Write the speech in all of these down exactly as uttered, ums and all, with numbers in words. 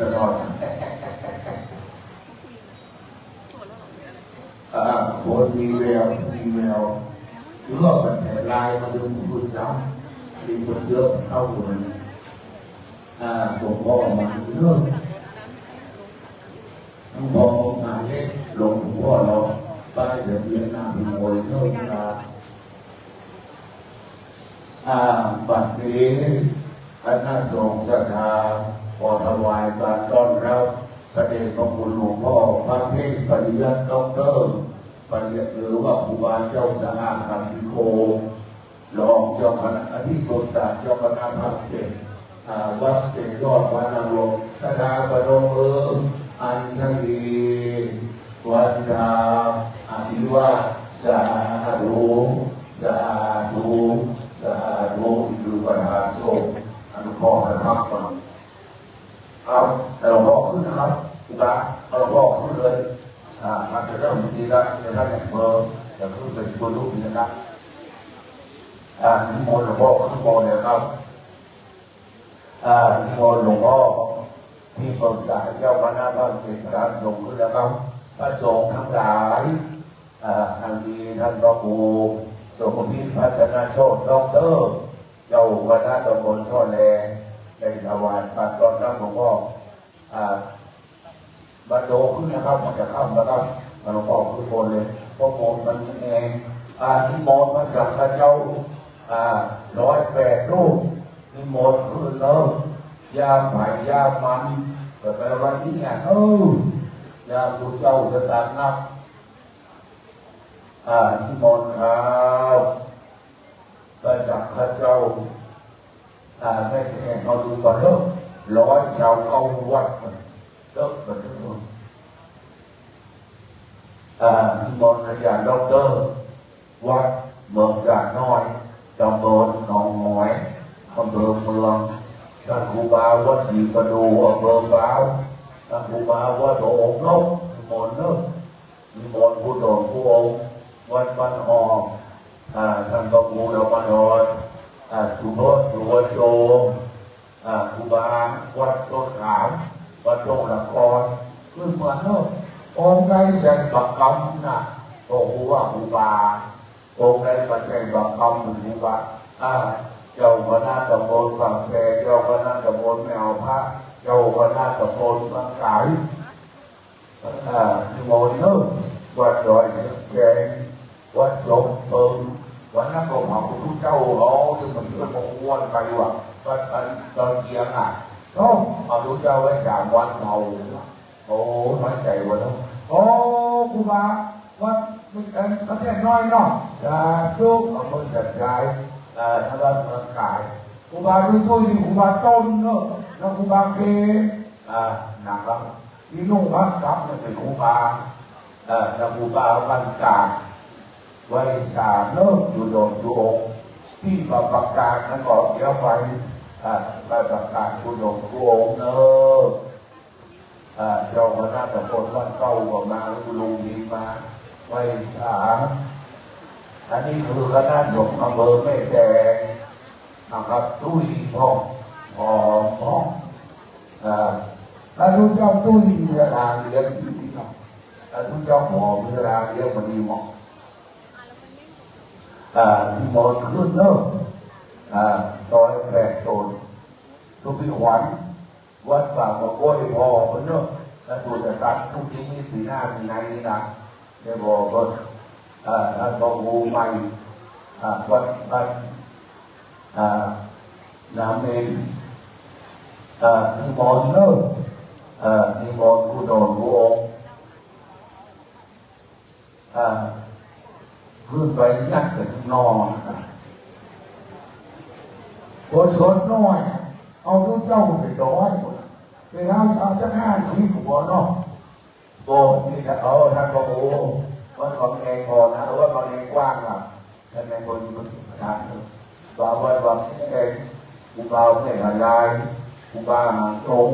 ตลอด อ่า คนมีแวว มีแวว คือว่ามันแถมลายมาดูผู้สาว มีคนเยอะเท่ากัน อ่า หลวงพ่อมาเยอะ หลวงพ่อมาเล็ก หลวงพ่อเรา ป้ายทะเบียนนามสกุลเยอะ อ่า บัดนี้คณะสงฆ์ศรัทธา ขอถวายการต้อนรับ พระเดชพระคุณหลวงพ่อ พระเทพปริยัติ ด็อกเตอร์ ปริยัติ หรือว่าครูบาเจ้าสง่า คำพิโค รองเจ้าคณะ ที่ปรึกษาเจ้าคณะภาคเจ็ด อ่า วัดเศษยอด พระนางรอง คาถาประนมมือ อัญชลี วันทา อภิวาท สาธุ สาธุ สาธุ นี่คือประธานสงฆ์ อนุเคราะห์นะครับ ครับ หลวงพ่อขึ้นนะครับ ครูบา หลวงพ่อขึ้นเลย อ่า ครับ จะเริ่มพิธีแล้ว เดี๋ยวท่านนายอำเภอจะขึ้นเป็นตัวลูกนี้นะครับ อ่า นิมนต์หลวงพ่อขึ้นบนเลยครับ อ่า นิมนต์หลวงพ่อ ที่ปรึกษาเจ้าคณะภาคเจ็ด พระสงฆ์ขึ้นแล้วครับ พระสงฆ์ทั้งหลาย อ่า อันมีท่านพระครูสมพิษ พัฒนโชติ ด็อกเตอร์ เจ้าคณะตำบลช่อแล ได้ถวายการต้อนรับหลวงพ่อ อ่า บัดโดขึ้นนะครับ มันจะค่ำแล้วครับ หลวงพ่อขึ้นบนเลย เพราะโบสถ์มันมีแอร์ อ่า นิมนต์พระสังฆเจ้า อ่า ร้อยแปดรูป นิมนต์ขึ้นเนอะ ยามไผ่ยามมัน แต่แปลว่าอีเนี่ยเออ ยามผู้เจ้าสตางค์นับ อ่า นิมนต์ครับ พระสังฆเจ้า อ่า แม่แม่เขาดูก่อนเนอะ ร้อยชาวเก้าวัดมันเยอะมันทุกคน อ่า นิมนต์อาจารย์ด็อกเตอร์ วัดเมืองสาน้อย ตำบลหนองหอย อำเภอเมือง ท่านครูบาวัดศรีประดู่ อำเภอพร้าว ท่านครูบาวัดพระองค์นก นิมนต์เนอะ นิมนต์ผู้โดดผู้องค์ วัดบ้านออก อ่า ท่านพระครูธรรมทร อ่า สุพจน์ สุวรรณโจม อ่า ครูบาวัดต้นขาม วัดดงละคร คือเหมือนเนอะ องค์ใดแสดงบักกำนะ ก็ครูว่าครูบา องค์ใดมาแสดงบักกำเหมือนครูบา อ่า เจ้าคณะตำบลปากแพ เจ้าคณะตำบลแม่เอาพระ เจ้าคณะตำบลเมืองไกล อ่า นิมนต์เนอะ วัดดอยสะแกง วัดสมเปิง วันนั้นก็เผาพระพุทธเจ้าเรา ที่มันเยอะพอควรไปว่ะ วัดอันดอนเจียงอ่ะ โอ้ เอาพระพุทธเจ้าไว้สามวันเผา โอ้ น้อยใจวะเนาะ โอ้ ครูบา วัด เอ่อ ประเทศน้อยเนาะ สาธุ เอามือสั่นสาย เอ่อ นวัดเมืองกาย ครูบาตุ้ยตุ้ยนี่ครูบาต้นเนาะ แล้วครูบาเค อ่า นะครับ ที่นุ่งผ้ากำเนี่ยเป็นครูบา เอ่อ แล้วครูบาบ้านกาด ไหว้สามเนอะ อยู่ดงอยู่องค์ ที่มาประกาศนั่นก็เดี๋ยวไป อ่า ไปประกาศอยู่ดงอยู่องค์เนอะ อ่า เจ้าคณะตำบลบ้านเป้าก็มา คุณลุงพิมมา ไหว้สาม อันนี้คือคณะสงฆ์อำเภอแม่แตงนะครับ ตุ้ยพ่อง หอมพ่อง อ่า ถ้ารู้เจ้าตุ้ยมีเวลาเลี้ยงที่นี่เนาะ ถ้ารู้เจ้าหอมมีเวลาเลี้ยงมันดีเหมาะ อ่า ที่มอนขึ้นเนอะ อ่า ร้อยแปดตน ทุกที่ขวัญ วัดป่าบ่อก้อยพอเพิ่นเนาะ แล้วตัวจะตัดทุกที่นี่ปีหน้ามีในนี้นะ ได้บอกเพิ่น อ่า ท่านพระครูใหม่ อ่า วัดบ้าน อ่า น้ำเอง อ่า นิมนต์เนาะ อ่า นิมนต์ผู้โดดผู้องค์ อ่า ขึ้นไปยัดไปข้างนอกนะครับ บทสวดน้อย เอาพระเจ้าไปร้อย ไปเอา เอาสักห้าสิบหัวเนาะ บอกนี่จะเอาท่านบอก โอ้ วัดบางแองก่อนนะ วัดบางแองกว้างอ่ะ ท่านในบนปฏิปทาเถอะ ว่าวัดบางแอง ครูบาแม่หาลาย ครูบาหางตรง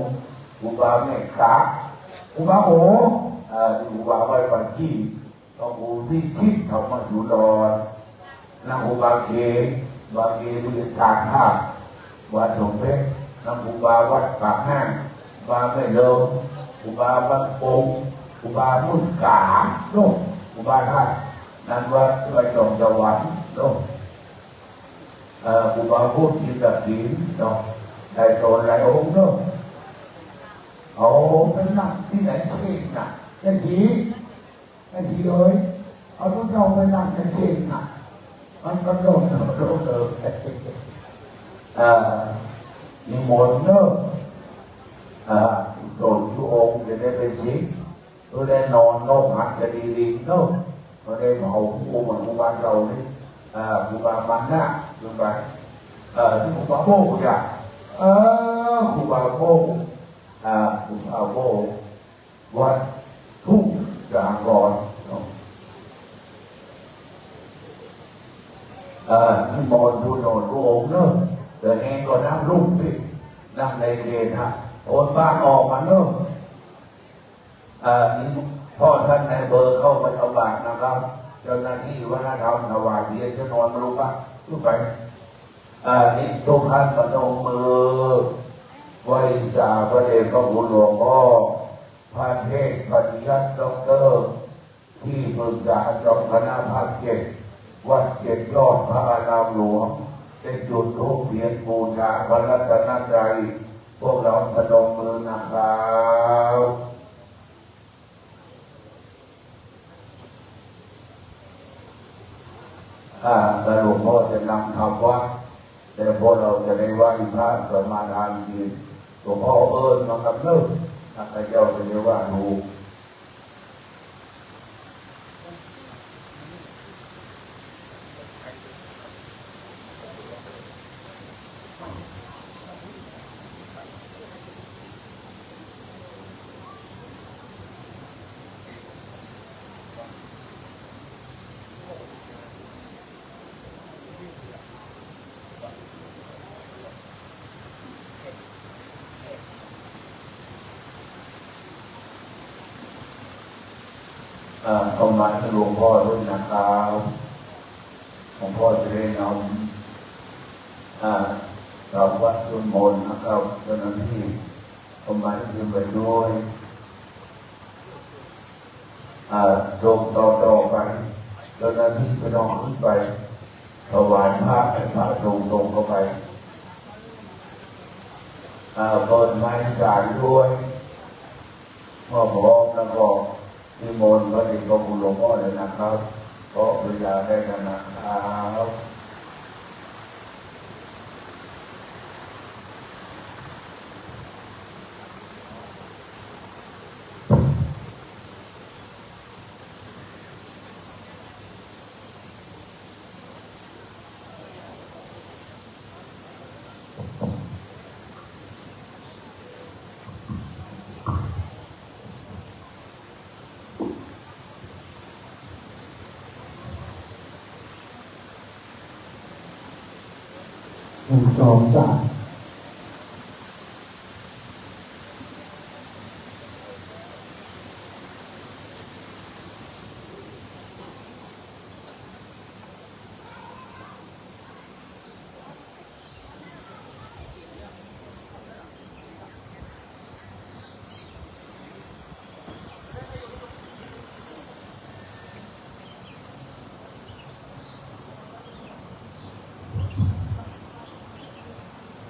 ครูบาแม่กะ ครูบาโอ อ่า ครูบาวัดบางยี่ พระครูวิชิตธรรมสุนทร นักครูบาเค บาเควิทยาการภาค วัดสมเด็จ นักครูบาวัดปากห้าง บาแม่เลิง ครูบาบ้านโป่ง ครูบาหมื่นกา โน่น ครูบาท่านนั้นวัดไปจอมสวรรค์ โน่น เอ่อ ครูบาพูดกินแบบกิน เนาะ ได้โตหลายองค์ เนาะ เอาไปนั่งที่ไหนเส้นน่ะ ยายศรี ไอ้สิเอ๋ย เอาพวกเจ้าไปนั่งในเส้นน่ะ มันกระโดดกระโดดเลย เอ่อ นิมนต์เนอะ เอ่อ โยมทุกองค์จะได้ไปสิ เพื่อได้นอนนอกหัดจะดีลิงเนอะ เพื่อได้เผาผู้เหมือนครูบาเรานี่ เอ่อ ครูบามานะลงไป เอ่อ ที่ครูบาโมกข์อยาก เออ ครูบาโมกข์ อ่า ครูบาโมกข์ วัดทุ่งสาครเนาะ เอ่อ นิมนต์ผู้โนนผู้องค์เนอะ เดี๋ยวแห้งก็นั่งลุ่มพี่ นั่งในเขตฮะ โอนบ้านออกมาเนอะ เอ่อ นี่พ่อท่านนายอำเภอเข้าไปเอาบาตรนะครับ เจ้าหน้าที่วัฒนธรรมถวายเทียนจะนอนมาลงปะขึ้นไป อ่า นี่ทุกท่านประนมมือไหว้สาพระเดชพระคุณหลวงพ่อ พระเทพปริยัติด็อกเตอร์ ที่ปรึกษาเจ้าคณะภาคเจ็ด วัดเจ็ดยอดพระอารามหลวง ได้จุดธูปเทียนบูชาพระรัตนตรัย พวกเราประนมมือนะครับ อ่า แล้วหลวงพ่อจะนำทำวัตร แต่พวกเราจะได้ไหว้พระสมาทานศีล หลวงพ่อเอิ้นมาครับเนอะ ข้าพเจ้าจะได้ว่าถูก อ่า เอามาให้หลวงพ่อด้วยนะครับ หลวงพ่อจะได้นำ อ่า กราบไหว้สวดมนต์นะครับ เจ้าหน้าที่ เอามาให้ยืมไปด้วย อ่า ส่งต่อๆไป เจ้าหน้าที่ก็ต้องขึ้นไป ถวายพระให้พระสงฆ์ส่งเข้าไป อ่า เปิดไมค์สารด้วย เมื่อพร้อมแล้วก็นิมนต์พระเดชพระคุณหลวงพ่อเลยนะครับ เพราะเวลาได้แล้วนะครับ หนึ่ง สอง สาม ห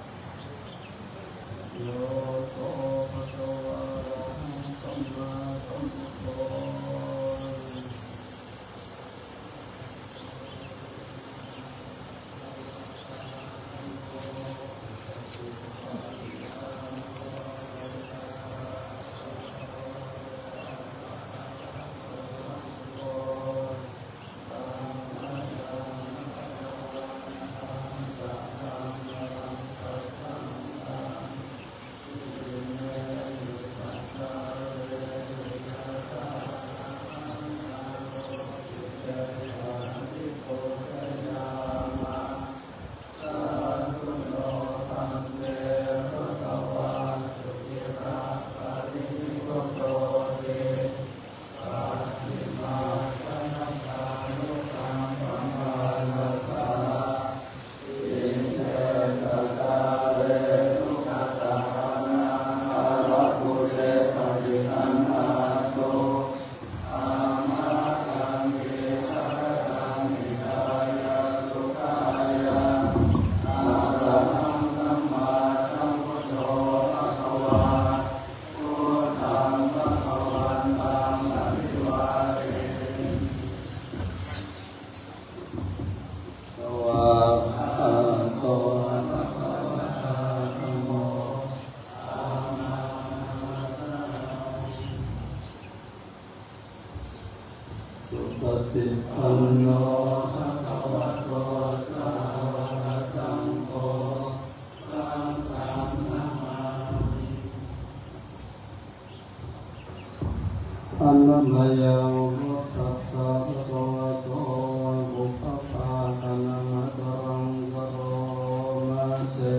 Buddhaṃ bhagavantaṃ abhivādemi. Svākkhāto bhagavatā dhammo. Supaṭipanno bhagavato sāvakasaṅgho, saṅghaṃ namāmi. Handa mayaṃ buddhassa bhagavato pubbabhāganamakāraṃ karoma se.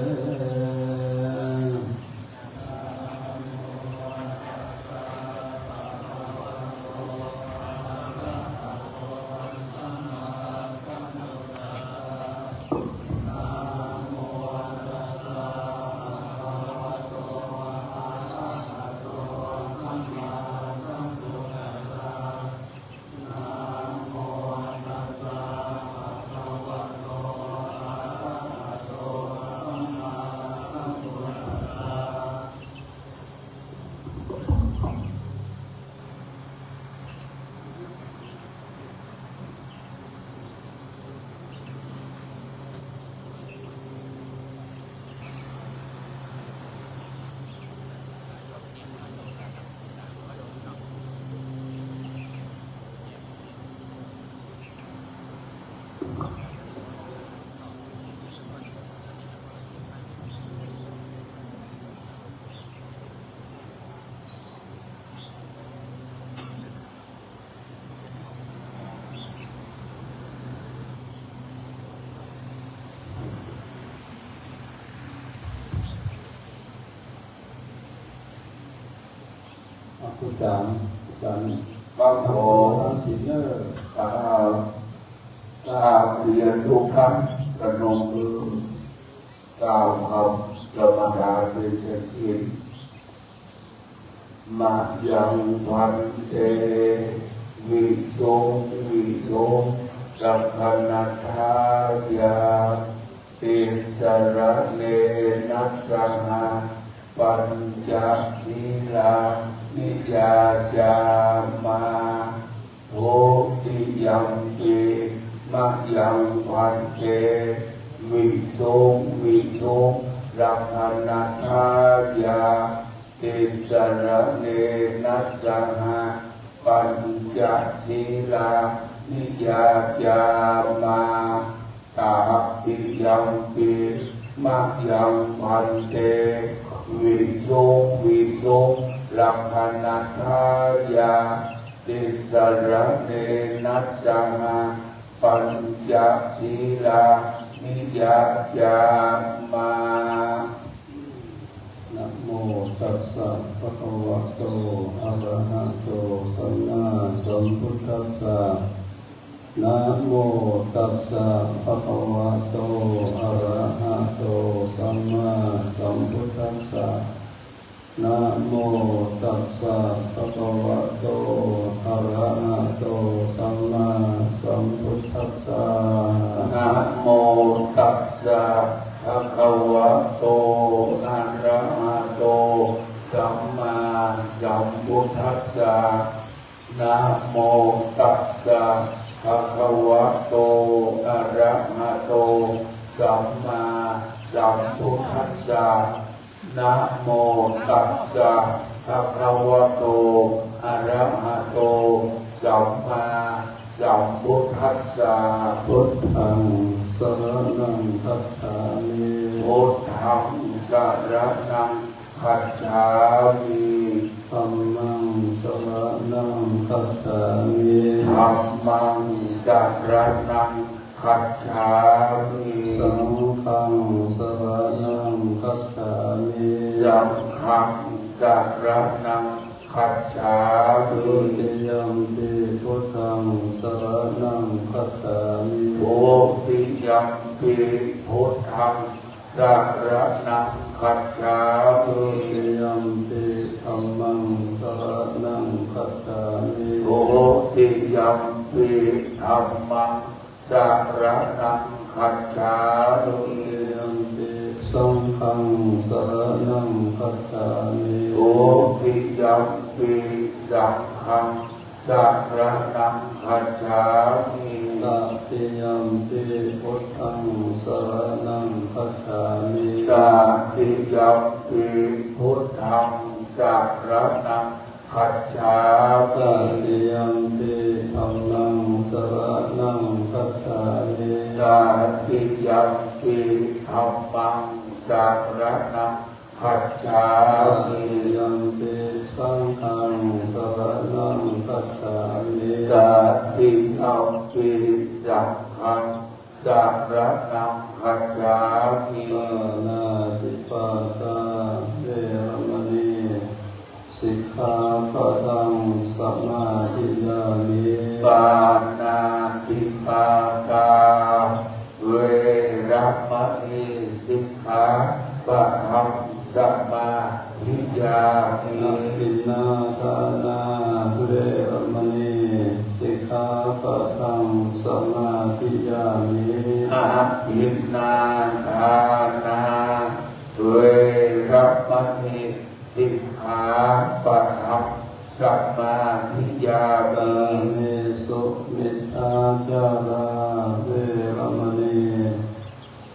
Apu Chan, Chan. ครับผม สินเนอร์ ครับ กราบเรียนทุกท่าน พนมมือ กล่าวคำสมาทานเบญจศีล Mayaṃ bhante visuṃ visuṃ rakkhaṇatthāya tisaraṇena saha pañca sīlāni yācāma. Dutiyampi mayaṃ bhante visuṃ visuṃ rakkhaṇatthāya tisaraṇena saha pañca sīlāni yācāma. Tatiyampi mayaṃ bhante visuṃ visuṃ rakkhaṇatthāya tisaraṇena saha pañca sīlāni yācāma. Namo tassa bhagavato arahato sammāsambuddhassa. Namo tassa bhagavato arahato sammāsambuddhassa. Namo tassa bhagavato arahato sammāsambuddhassa. Namo tassa bhagavato arahato sammāsambuddhassa. Namo tassa bhagavato arahato sammāsambuddhassa. Namo tassa bhagavato arahato sammāsambuddhassa. Buddhaṃ saraṇaṃ gacchāmi. Buddhaṃ saraṇaṃ gacchāmi. Dhammaṃ saraṇaṃ gacchāmi. Dhammaṃ saraṇaṃ gacchāmi. Saṅghaṃ saraṇaṃ gacchāmi. Saṅghaṃ saraṇaṃ gacchāmi. Dutiyampi buddhaṃ saraṇaṃ gacchāmi. Dutiyampi buddhaṃ saraṇaṃ gacchāmi. Dutiyampi dhammaṃ saraṇaṃ gacchāmi. Dutiyampi dhammaṃ saraṇaṃ gacchāmi. Dutiyampi Saṅghaṃ saraṇaṃ gacchāmi. Dutiyampi saṅghaṃ saraṇaṃ gacchāmi. Tatiyampi buddhaṃ saraṇaṃ gacchāmi. Tatiyampi buddhaṃ saraṇaṃ gacchāmi. Tatiyampi dhammaṃ saraṇaṃ gacchāmi. Tatiyampi dhammaṃ saraṇaṃ gacchāmi. Tatiyampi saṅghaṃ saraṇaṃ gacchāmi. Tatiyampi saṅghaṃ saraṇaṃ gacchāmi. Pāṇātipātā veramaṇī sikkhāpadaṃ samādiyāmi. Pāṇātipātā veramaṇī sikkhāpadaṃ samādiyāmi. Adinnādānā veramaṇī sikkhāpadaṃ samādiyāmi. Adinnādānā veramaṇī sikkhāpadaṃ samādiyāmi. Kāmesu micchācārā veramaṇī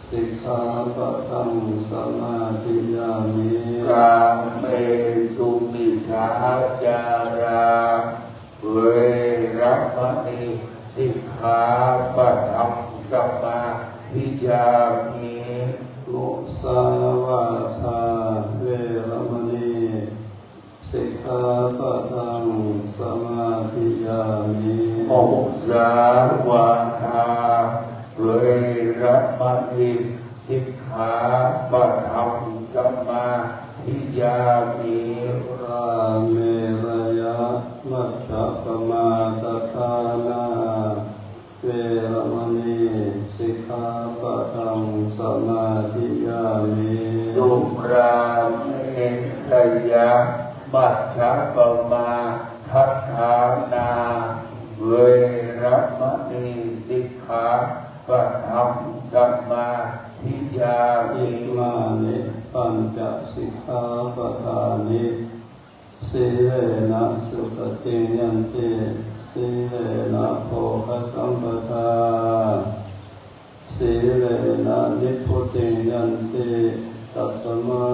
sikkhāpadaṃ samādiyāmi. Kāmesu micchācārā veramaṇī sikkhāpadaṃ samādiyāmi. Musāvādā veramaṇī sikkhāpadaṃ samādiyāmi. Musāvādā veramaṇī sikkhāpadaṃ samādiyāmi. Surāmerayamajjapamādaṭṭhānā veramaṇī sikkhāpadaṃ samādiyāmi. Surāmerayamajjapamādaṭṭhānā veramaṇī sikkhāpadaṃ samādiyāmi. Imāni pañca sikkhāpadāni. Sīlena sugatiṃ yanti, sīlena bhogasampadā, sīlena nibbutiṃ yanti, tasmā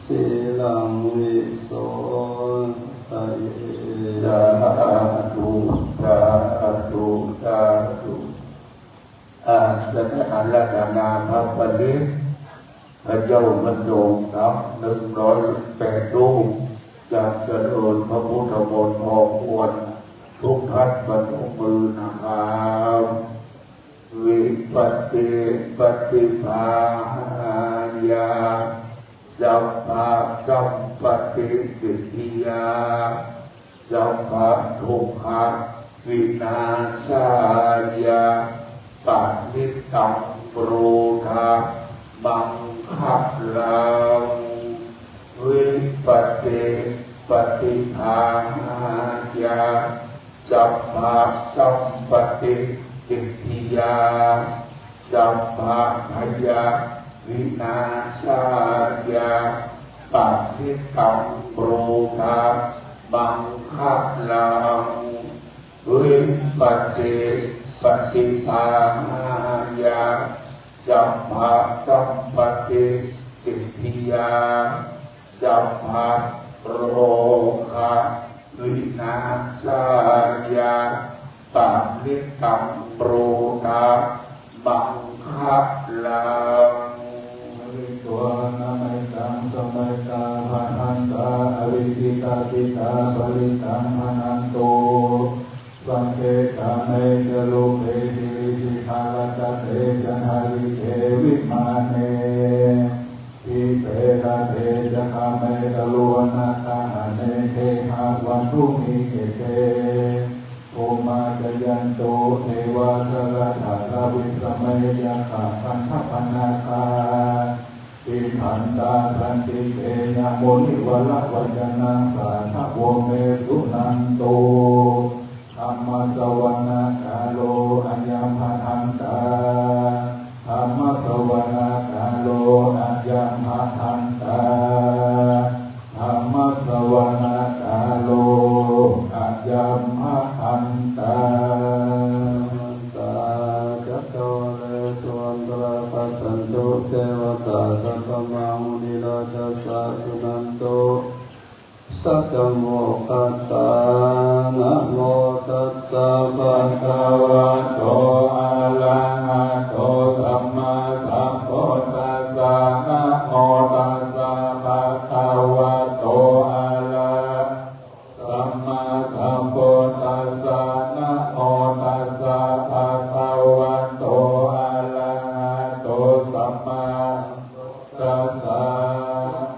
sīlaṃ visodhaye. Sādhu, sādhu, sādhu. อา จะได้อาราธนาพระปริตร พระเจ้าพระสงฆ์ทั้งหนึ่งร้อยแปดรูป จะเจริญพระพุทธมนต์พอควร ทุกท่านประนมมือนะครับ Vipattipaṭibāhāya sabbasampattisiddhiyā sabbadukkhavināsāya parittaṃ brūtha maṅgalaṃ. Vipattipaṭibāhāya sabbasampattisiddhiyā sabbabhayavināsāya parittaṃ brūtha maṅgalaṃ. Vipattipaṭibāhāya sabbasampattisiddhiyā sabbarogavināsāya parittaṃ brūtha maṅgalaṃ. Pharitvāna mettaṃ samettā bhadantā avikkhittacittā parittaṃ bhaṇantu. Sagge kāme ca rūpe girisikharataṭe cantalikkhe vimāne, dīpe raṭṭhe ca gāme taruvanagahane gehavatthumhi khette, bhummā cāyantu devā jalathalavisame yakkhagandhabbanāgā, tiṭṭhantā santike yaṃ munivaravacanaṃ sādhavo me suṇantu. Dhammassavanakālo ayambhadantā. Dhammassavanakālo Saccavajjhamokkhāta. Namo tassa bhagavato arahato sammāsambuddhassa. Namo tassa bhagavato arahato sammāsambuddhassa. Namo tassa bhagavato arahato sammā tassa.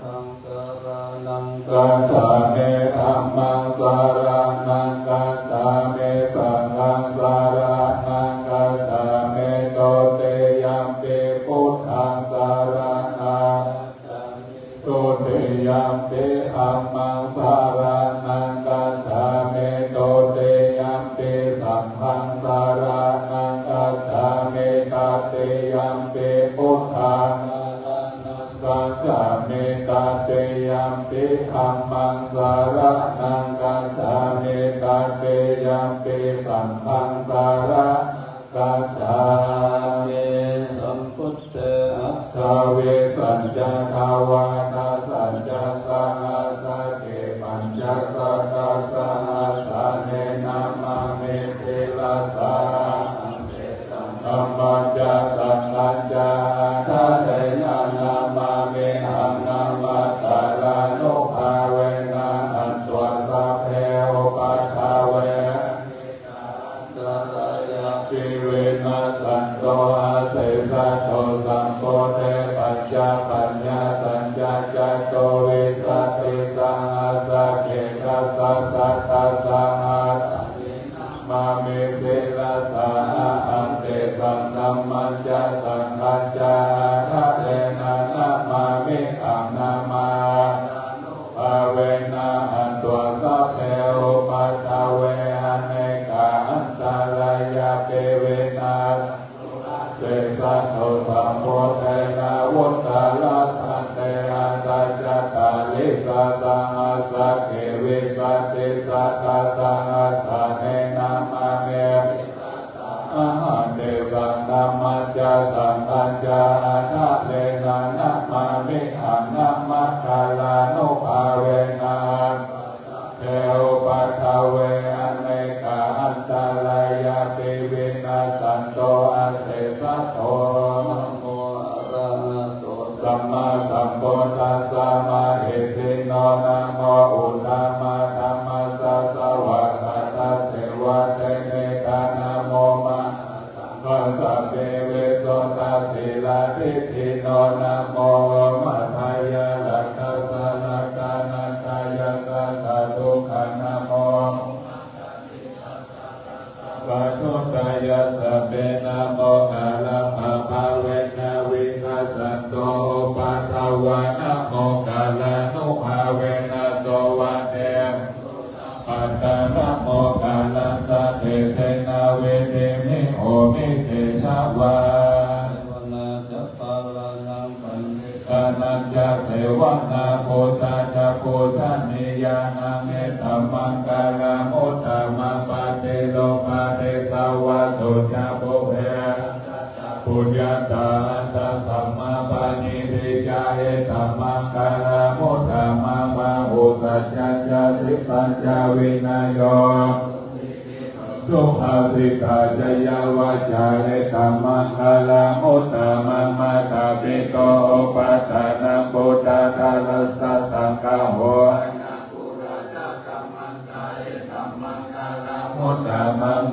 Buddhaṃ saraṇaṃ gacchāmi. Dhammaṃ saraṇaṃ gacchāmi. Saṅghaṃ saraṇaṃ gacchāmi. Dutiyampi buddhaṃ saraṇaṃ gacchāmi. Dutiyampi dhammaṃ saraṇaṃ gacchāmi. Dutiyampi saṅghaṃ saraṇaṃ gacchāmi. Tatiyampi buddhaṃ saraṇaṃ gacchāmi. Tatiyampi dhammaṃ saraṇaṃ gacchāmi. Tatiyampi saṅghaṃ saraṇaṃ gacchāmi. Sambuddhe aṭṭhavīsañca dvādasañca sahassake pañcasatasahassāni namāmi sirasā ahaṃ. Tesaṃ dhammañca saṅghañca ādarena namāmihaṃ. Namakārānubhāvena hantvā sabbe upaddave antarāyāpi vinassantu asesato. Sambuddhe pañcapaññāsañca catuvīsatisahassake dasasatasahassāni namāmi sirasā ahaṃ. Tesaṃ dhammañca saṅghañca ādarena namāmihaṃ. Namakārānu bhāvena hantvā sabbe upaddave anekā antarāyāpi vinassantu asesato. Sambuddhe navuttarasate aṭṭhacattāḷīsasahassake vīsatisatasahassāni namāmi ahaṃ. Tesaṃ dhammañca saṅghañca ādarena namāmihaṃ. Namakārānubhāvena hantvā sabbe upaddave anekā antarāyāpi vinassantu asesato. Namo arahato sammāsambuddhassa mahesino. Namo uttamadhammassa svākkhātasseva tenidha. Namo mahāsaṅghassāpi visuddhasīladiṭṭhino. Namo omātyāraddhassa ratanattayassa sādhukaṃ. Namo vatthuttayassapi. Namokārappabhāvena vinassantu upaddavā. Namokārānubhāvena sovathi sabbadā. Namokārassa tejena vidhimhi homi tejavā. Saraṇaṃ gacchāmi. Dānañca sevanā pūjā ca pūjanīyānaṃ etammaṅgalamuttamaṃ. Paṭirūpadesavāso ca pubbe ca katapuññatā attasammāpaṇidhi ca etammaṅgalamuttamaṃ. Bāhusaccañca sippañca vinayo subhāsitā ca yā vācā etammaṅgalamuttamaṃ. Mātāpituupaṭṭhānaṃ puttadārassa saṅgaho anākulā ca kammantā etammaṅgalamuttamaṃ.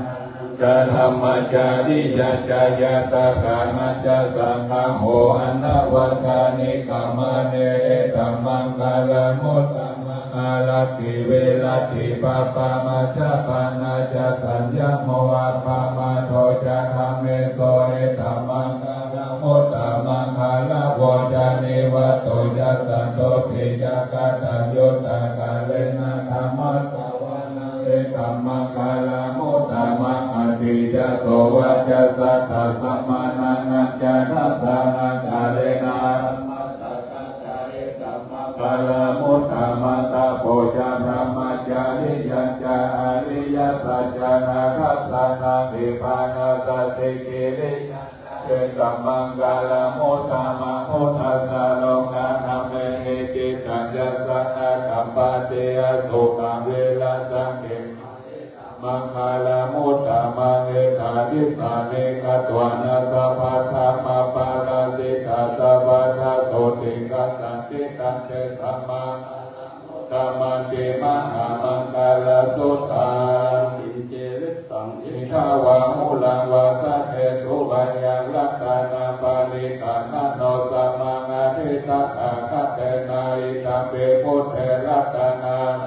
Ca dhammacariyā ca ñātakānañca saṅgaho anavajjāni kammāni etammaṅgalamuttamaṃ. Āratī viratī pāpā majjapānā ca saññamo appamādo ca dhammesu etammaṅgalamuttamaṃ. Gāravo ca nivāto ca santuṭṭhī ca kataññutā kālena dhammassavanaṃ etammaṅgalamuttamaṃ. Khantī ca sovacassatā samaṇānañca dassanaṃ kālena dhammasākacchā etammaṅgalamuttamaṃ. Tapo ca brahmacariyañca ariyasaccāna dassanaṃ nibbānasacchikiriyā ca etammaṅgalamuttamaṃ. Phuṭṭhassa lokadhammehi cittaṃ yassa na kampati pāti asokaṃ virajaṃ khemaṃ etaṃ maṅgalamuttamaṃ. Etādisāni katvāna sabbatthamaparājitā sabbattha sotthiṃ gacchanti taṃ tesaṃ maṅgalamuttamanti. Mahāmaṅgalasuttaṃ. Kiñci vittaṃ idha vā huraṃ vā saggesu vā yaṃ ratanaṃ paṇītaṃ na no samaṃ atthi tathāgatena idampi buddhe ratanaṃ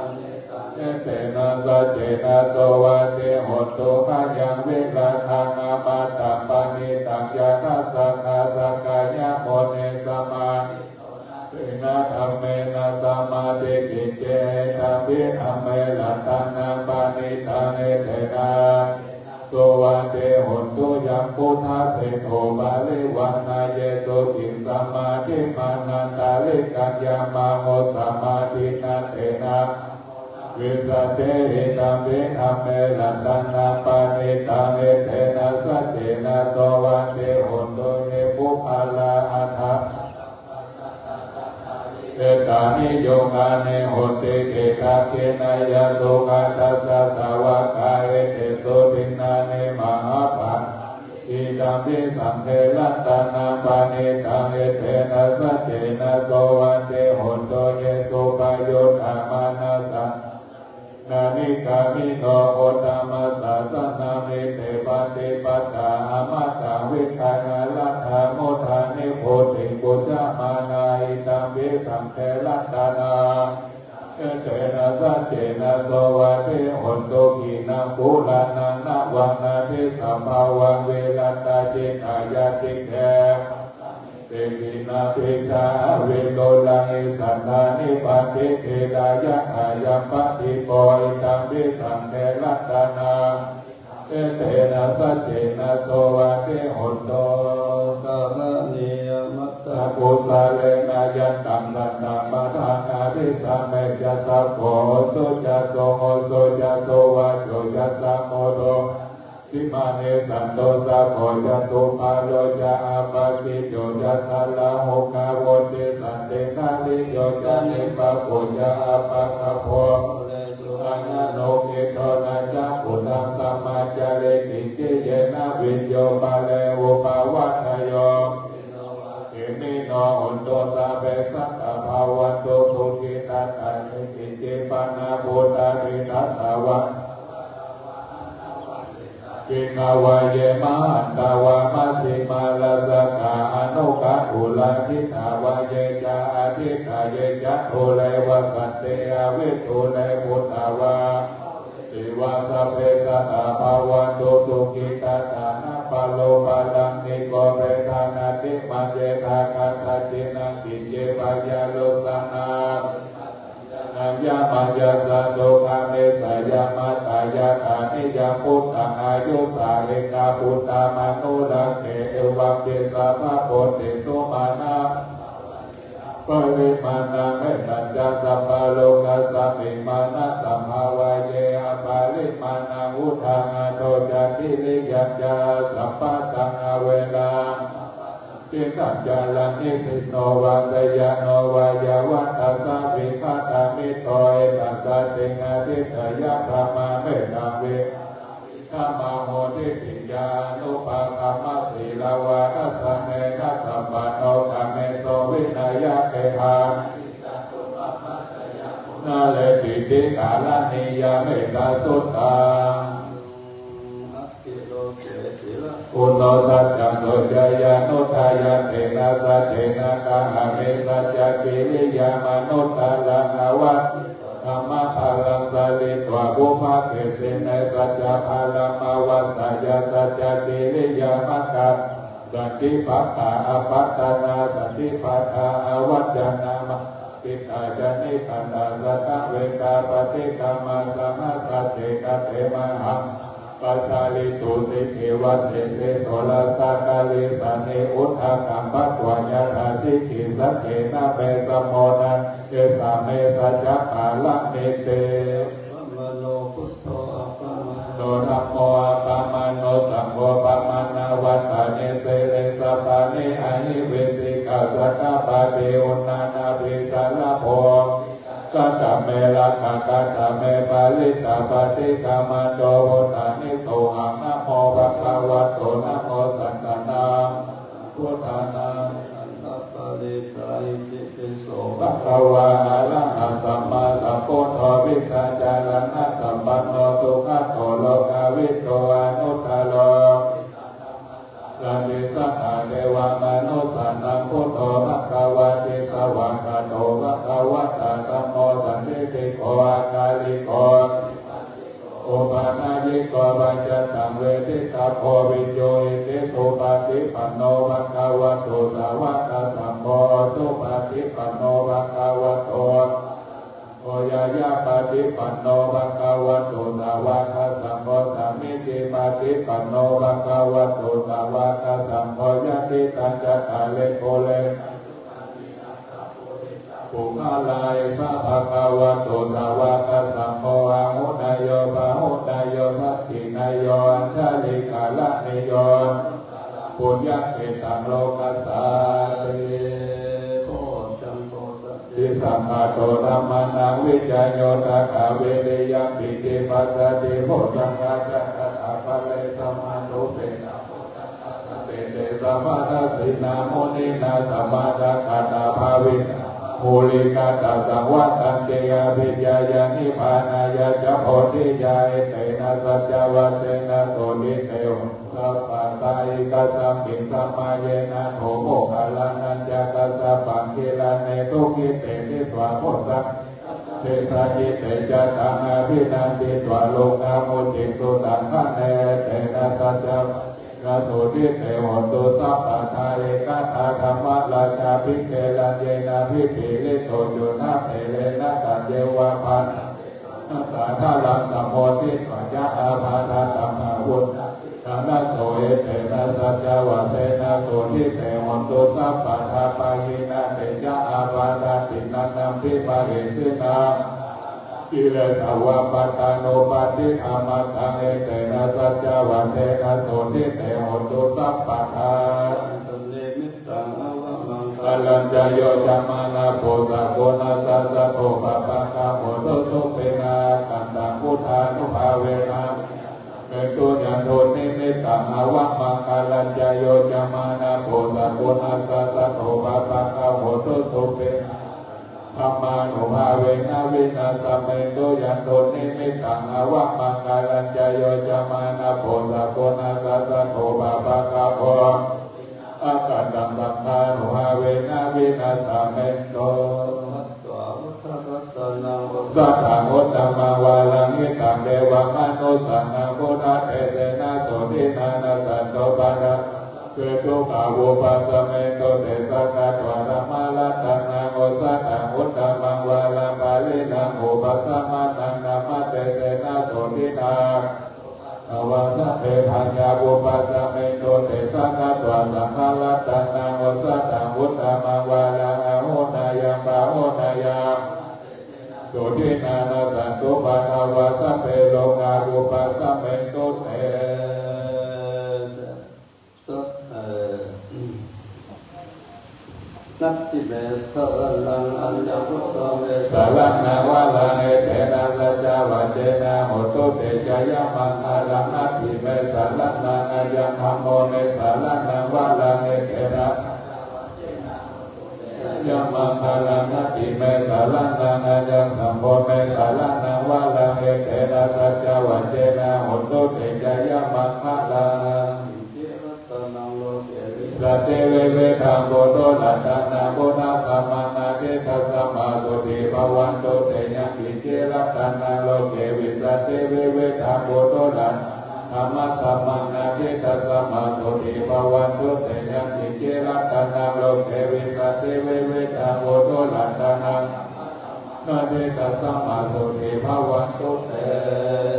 etena saccena suvatthi hotu. Khayaṃ virāgaṃ amataṃ paṇītaṃ yakkhassa sakyamunī samādi tena dhammena sammādi kiñci idampi dhamme ratanaṃ paṇītaṃ etena suvatthi hotu. Yaṃ buddhaseṭṭho parivaṇṇayī suciṃ samādhimānantarikaññamāhu samādhinā tena vijjati idampi dhamme ratanaṃ paṇītaṃ etena saccena suvatthi hotu. Ye puggalā aṭṭha etāni yugāni honti te dakkhiṇeyyā sugatassa sāvakā etesu dinnāni mahapphalāni idampi saṅghe ratanaṃ paṇītaṃ etena saccena suvatthi hotu. Ye suppayuttā manasā daḷhena nikkāmino gotamasāsanamhi te pattipattā amataṃ vigayha laddhā mudhā nibbutiṃ bhuñjamānā idampi saṅghe ratanaṃ etena saccena suvatthi hotu. Khīṇaṃ purāṇaṃ navaṃ natthi sambhavaṃ virattacittāyatike te khīṇabījā avidūrahi satthā nibbanti dhīrā yathāyampadīpo idampi saṅghe ratanaṃ etena saccena suvatthi hotu. Karaṇīyamatthakusalena yan taṃ santaṃ padaṃ abhisamecca sakko ujū ca suhujū ca suvaco cassa mudu gaṇhāti maṇi santussako ca subharo ca appakicco ca sallahukavutti santindriyo ca nipako ca appagabbho kulesu ananugiddho na ca khuddaṃ samācare kiñci yena viññū pare upavadeyyuṃ khemino hontu sabbe sattā bhavantu sukhitattā. Ye keci pāṇabhūtatthi tasā vā dīghā vā ye mahantā vā majjhimā rassakā aṇukathūlā diṭṭhā vā ye ca adiṭṭhā ye ca dūre vasanti avidūre bhūtā vā sī vā sabbe sattā bhavantu sukhitattā. Na paro paraṃ nikubbetha nātimaññetha katthaci naṃ kiñci byārosanā vā pīḷā saññā nāññamaññassa dukkhamiccheyya. Mātā yathā niyaṃ puttaṃ āyusā ekaputtam anurakkhe evampi sabbabhūtesu mānasam bhāvaye aparimāṇaṃ. Mettañca sabbalokasmiṃ mānasam bhāvaye aparimāṇaṃ uddhaṃ adho ca tiriyañca asambādhaṃ averaṃ asapattaṃ. Tiṭṭhañcaraṃ nisinno vā sayāno vā yāvatassa vigatamiddho etaṃ satiṃ adhiṭṭheyya brahmamettamviharam idhamāhu. Diṭṭhiñca anupagamma sīlavā dassanena sampanno kāmesu vineyya gedhaṃ na hi jātu gabbhaseyyaṃ punaretīti. Karaṇīyam ettasuttaṃ. Atthi loke sīlaguṇo saccaṃ suññeyyanuddāya tena saccena kāhāmi saccakiriyamanuttaraṃ. Āvajjitvā dhammabalaṃ saritvā pubbe kesine saccabalaṃ āvajjeyya saccakiriyamakāsaṃ. Santi pakkhā apattanā santi pādā avañcanā mātā pitā ca nikkhantā jātaveda paṭikkama. Saha sacce kate mahābalaṃ pajjalito sikhevasesena soḷasa kālīsāni uddakaṃ patvā yathā sikhī. Saccena me samo nātha esā me saccapāramīti. Appamāṇo buddho appamāṇo dhammo appamāṇo saṅgho pamāṇavantāni sirīsapāni ahi vicchikā satapadī uṇṇānābhī sarabū katā me rakkhatatta me parittā paṭikkamantu bhūtāni sohaṃ. Namo bhagavato namo sattannaṃ buddhānaṃ bhagavā arahaṃ sammāsambuddho vijjācaraṇasampanno sugato lokavidū anuttaro sārathi satthā devamanussānaṃ buddho bhagavāti. Svākkhāto bhagavatā dhammo sandiṭṭhiko akāliko ehipassiko opanayiko paccattaṃ veditabbo viññūhīti. Supaṭipanno bhagavato sāvakasaṅgho, ujupaṭipanno bhagavato sāvakasaṅgho, ñāyapaṭipanno bhagavato sāvakasaṅgho, sāmīcipaṭipanno bhagavato sāvakasaṅgho, yadidaṃ cattāri purāṇi puggalā esa bhagavato sāvakasaṅgho āhuneyyo pāhuneyyo dakkhiṇeyyo añjalikaraṇīyo anuttaraṃ puññakkhettaṃ lokassāti. Bojjhaṅgo satisaṅkhāto dhammānaṃ vicayo tathā viriyampīti passaddhi bojjhaṅgā ca tathāpare samādhupekkhabojjhaṅgā sattete samādasinā muninā sammadakkhātā bhāvitā bahulīkatā saṃvattanti abhiññāya nibbānāya ca bodhiyā. Etena saccavajjena sotthi te hotu sabbadā. Ekasmiṃ samaye nātho moggallānañca kassapaṃ gilāne dukkhite disvā bojjhaṅge satta desayi. Te ca taṃ abhinanditvā rogā mucciṃsu taṅkhaṇe. Etena saccavajjena sotthi te hotu sabbadā. Ekadā dhammarājāpi gelaññenābhipīḷito cundattherena taññeva bhaṇāpetvāna sādaraṃ sammoditvā ca ābādhā tamhā vuṭṭhāsi ṭhānaso. Etena saccavajjena sotthi te hotu sabbadā. Pahīnā te ca ābādhā tiṇṇannampi mahesinaṃ mārānaṃ kilesāva pattānuppattidhammataṃ. Etena saccavajjena sotthi te hotu sabbadā. Dunnimittaṃ avamaṅgalañca yo cāmanāpo sakuṇassa saddo pāpaggaho dussupinaṃ akantaṃ buddhānubhāvena vināsamentu. Yandunnimittaṃ avamaṅgalañca yo cāmanāpo sakuṇassa saddo pāpaggaho dussupinaṃ akantaṃ dhammānubhāvena vināsamentu. Yandunnimittaṃ avamaṅgalañca yo cāmanāpo sakuṇassa saddo pāpaggaho akantaṃ saṅghānubhāvena vināsamentu. Sadaṃ uttamaṃ varaṃ hitaṃ devamanussānaṃ buddhatejena sotthinā nassantupaddavā sabbe dukkhā vūpasamentu. Te sakkatvā dhammaratanaṃ osathaṃ uttamaṃ varaṃ pariḷāhūpasamanaṃ dhammatejena sotthinā sabbe bhayā vūpasamentu. Te sakkatvā saṅgharatanaṃ osathaṃ uttamaṃ varaṃ āhuneyyaṃ pāhuneyyaṃ sotthinā nassantupaddavā sabbe rogā vūpasamentu te. Sat- eh, Natthi me saraṇaṃ aññaṃ buddho me saraṇaṃ varaṃ etena saccavajjena hotu te jayamaṅgalaṃ. Natthi me saraṇaṃ aññaṃ dhammo me saraṇaṃ varaṃ etena jayamaṅgalaṃ. Natthi me saraṇaṃ aññaṃ saṅgho me saraṇaṃ varaṃ etena saccavajjena hotu te jayamaṅgalaṃ. Vijjati vividhaṃ puthu ratanaṃ buddhasamaṇadītasmā sotthī bhavantu te. Yaṅkiñci ratanaṃ loke vijjati vividhaṃ puthu ratanaṃ dhammasamaṇadītasmā sotthī bhavantu te. Yaṅkiñci ratanaṃ loke vijjati vividhaṃ puthu ratanaṃ dītasmā sotthī bhavantu te.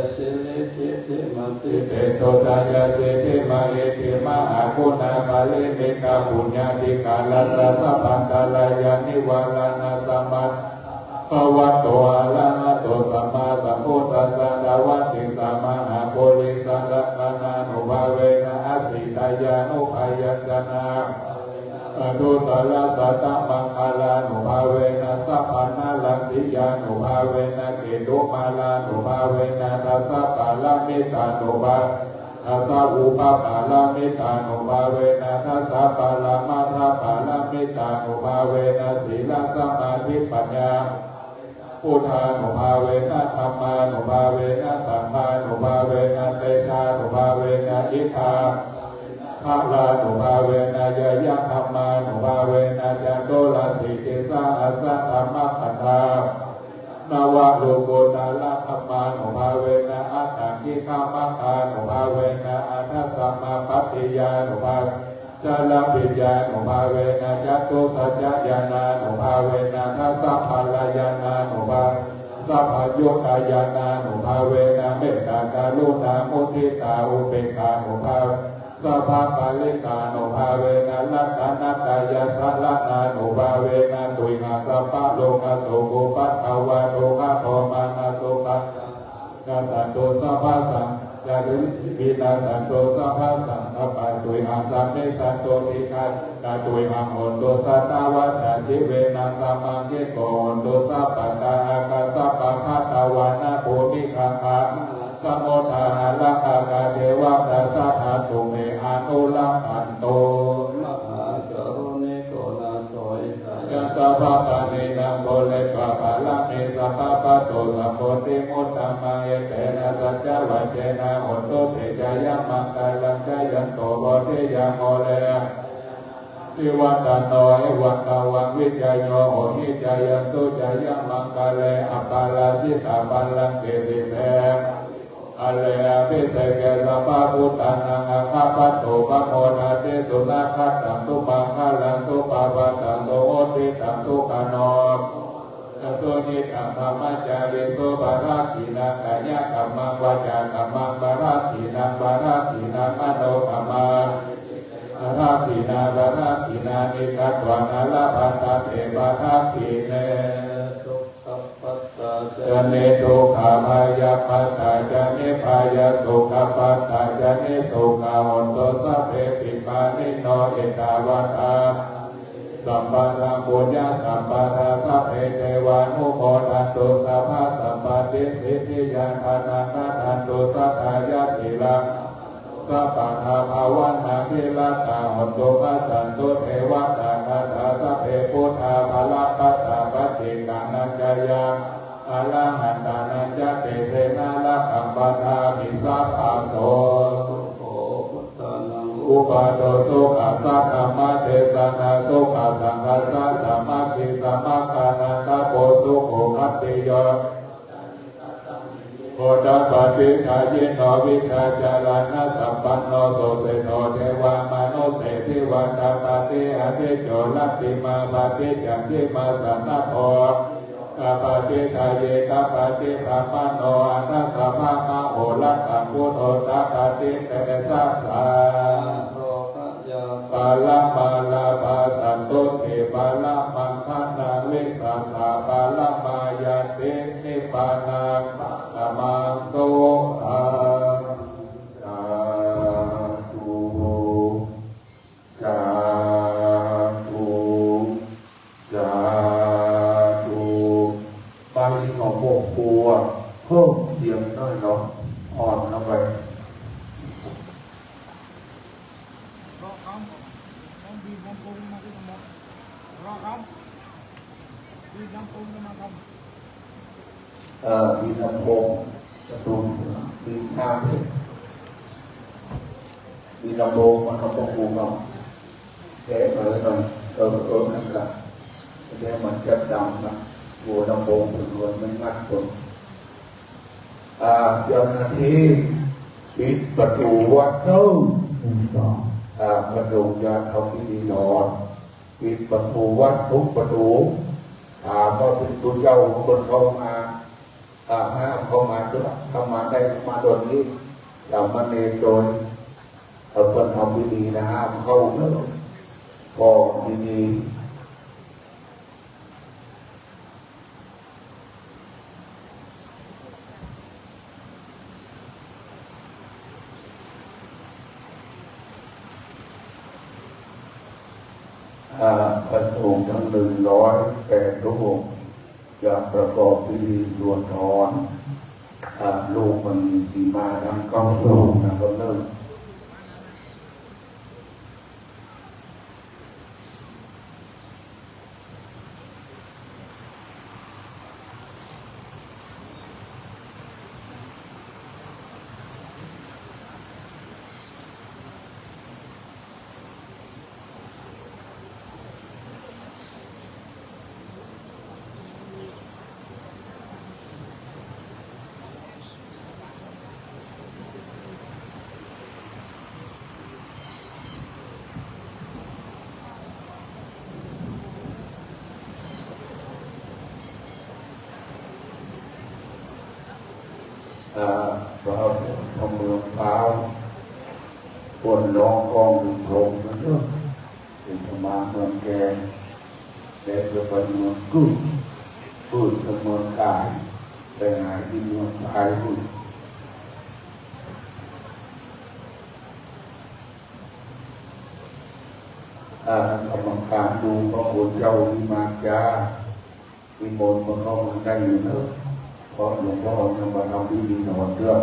Siridhitimatitejojayasiddhi mahiddhi mahaguṇāparimitapuññādhikārassa sabbantarāyanivāraṇasamatthassa bhagavato arahato sammāsambuddhassa dvattiṃsamahāpurisāna rakkhaṇānubhāvena asītyānubyañjanā aṭṭhuttarasatamaṅgalānubhāvena sabbanarāsiyānubhāvena Ketumālānubhāvena dasapāramitānubhāvena dasaupasamādhipāramitānubhāvena sīlasamādhipaññā buddhānubhāvena dhammānubhāvena saṅghānubhāvena tejānubhāvena iddhā balānubhāvena ñeyyadhammānubhāvena caturāsītisahassadhammakkhandhā navalokuttaradhammānubhāvena aṭṭhaṅgikamaggānubhāvena aṭṭhasamāpattiyānubhāvena chaḷabhiññānubhāvena catusaccañāṇānubhāvena dasabalañāṇānubhāvena sabbaññutañāṇānubhāvena mettākaruṇāmuditāupekkhānubhāvena sabbaparittānubhāvena ratanattayasaraṇānubhāvena tuyhaṃ sabbarogasokupaddavadukkhadomanassupāyāsā vinassantu sabbasaṅ vinassantu sabbasaṅkappā tuyhaṃ samijjhantu dīghāyukā tuyhaṃ hotu satavassā jīvena samaṅgiko hotu sabbadā. Ākāsapabbatavanabhūmigaṅgāmahāsamuddā ārakkhakā devatā sadā tumhe anurakkhantu. Mahākāruṇiko nātho hitāya sabbapāṇinaṃ pūretvā pāramī sabbā patto sambodhimuttamaṃ. Etena saccavajjena hotu te jayamaṅgalaṃ. Jayanto bodhiyā mūle nandivaḍḍhano evaṃ tvaṃ vijayo hohi jayassu jayamaṅgale aparājitapallaṅke sīse gare abhiseke sabbabuddhānaṃ aggappatto pamodati. Sunakkhattaṃ sumaṅgalaṃ supabhātaṃ suhuṭṭhitaṃ sukhaṇo sumuhutto ca suyiṭṭhaṃ brahmacārisu padakkhiṇaṃ kāyakammaṃ vācākammaṃ padakkhiṇaṃ padakkhiṇaṃ manokammaṃ padakkhiṇaṃ padakkhiṇāni katvāna labhantatthe padakkhiṇe. Dukkhappattā ca niddukkhā bhayappattā ca nibbhayā sokappattā ca nissokā hontu sabbepi pāṇino. Ettāvatā ca amhehi sambhataṃ puññasampadaṃ sabbe devānumodantu sabbasampattisiddhiyā. Dānaṃ dadantu saddhāya sīlaṃ sabbadā bhāvanābhiratā hontu gacchantu devatāgatā. Sabbe buddhā balappattā paccekānañca ñāṇānaṃ arahantānañca tejena rakkhaṃ bandhāmi sabbaso. Sukho buddhānaṃ uppādo sukhā saddhammadesanā sukhā saṅghassa sāmaggī samaggānaṃ tapo sukho. Khattiyo Gotapaṭisārino vijjācaraṇasampanno suseṭṭho devamanussesivā. Tāpati ādicco rattimābhāti candimā sannaddho, tāpati jhāyī tāpati brāhmaṇo aṭṭhāssa brahmā ahorattaṃ. Buddho tāpati tejasā. Paramā lābhā santuṭṭhī paramaṅgalaṃ vissākā paramā ñāti nibbānaṃ paramaṃ sukhaṃ. Sādhu, sādhu, sādhu. ไมค์ของพวกครูอะ เพิ่มเสียงหน่อยเนาะ อ่อนลงไป รอครับ ต้องบีบลำโพงมาด้วยครับ รอครับ บีบลำโพงมาครับ เอ่อ มีลำโพง ประตู มีข้าง มีลำโพงมาครับ พวกครูครับ แกะเปิดหน่อย เออ เออ นั่นแหละ แล้วมันจะดังนะ หัวลำโพงเปิดไม่งัดตัว อ่า เจ้าหน้าที่ ปิดประตูวัดเถอะ หนึ่ง สอง อ่า พระสงฆ์ญาติเขาที่นี่นอน ปิดประตูวัดทุกประตู ถามว่าเป็นผู้เจ้าของคนเข้ามา อ่า ห้ามเข้ามาด้วย ถ้ามาได้ก็มาตอนนี้ สามเณรโดย เอาคนทำพิธีนะ ห้ามเข้าเนอะ บอกดีๆ อ่า พระสงฆ์ทั้งหนึ่งร้อยแปดรูป จะประกอบพิธีสวดถอน อ่า ลูกมเหสีมาทั้งเก้าลูกนะครับเนอะ อ่า พระ พระเมืองพร้าว คนร้องกลองถึงพรหมนะเนอะ เดี๋ยวจะมาเมืองแกง แล้วจะไปเมืองกึ้ง กึ้งจะเมืองกาย ไปหาที่เมืองพายนู่น อ่า กรรมการดูพระคุณเจ้านี่มาจ้า นิมนต์มาเข้ามาได้อยู่เนอะ เพราะหลวงพ่อยังมาทำพิธีถอนเรื่อง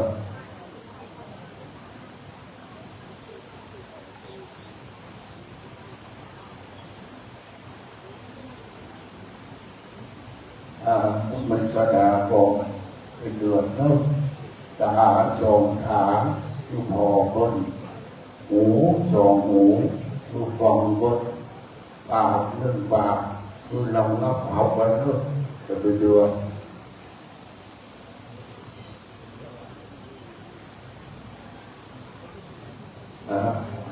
อ่า ไม่สดาก็เป็นเดือนเนอะ ตาสองตาอยู่พอเปิ้น หูสองหูอยู่ฟังเปิ้น ปากหนึ่งปากอยู่รองรับเอาไว้เนอะ จะเป็นเดือน อ่า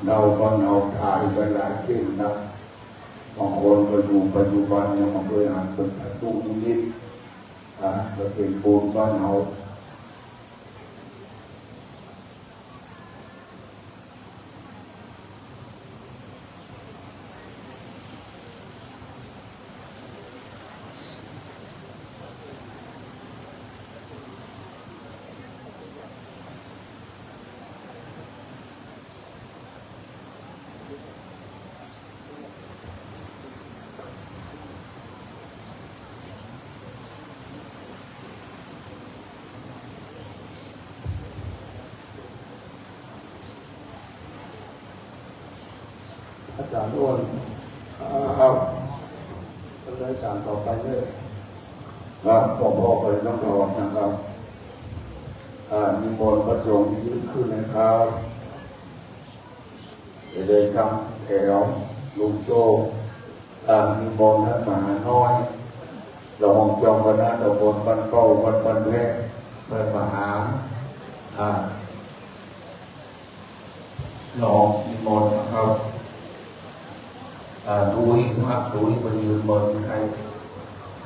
เราก็เราตายไปหลายเก่งนะ บางคนก็อยู่ปัจจุบันเนี่ย มันเคยหันเป็นทัตถุนิมิต อ่า ก็เป็นบุญบ้านเรา อาจารย์อ้น ครับ ดำเนินการต่อไปเลย ครับ หลวงพ่อไปต้องถอนนะครับ อ่า นิมนต์พระสงฆ์ยืนขึ้นนะครับ จะได้ทำแถวลุงโซ่ อ่า นิมนต์ท่านมหาน้อย รองเจ้าคณะตำบลบ้านเป้า วัดบ้านแพรก ท่านมหา อ่า รองนิมนต์นะครับ อ่า ดูอีกครับ ดูอีก มายืนบนไทย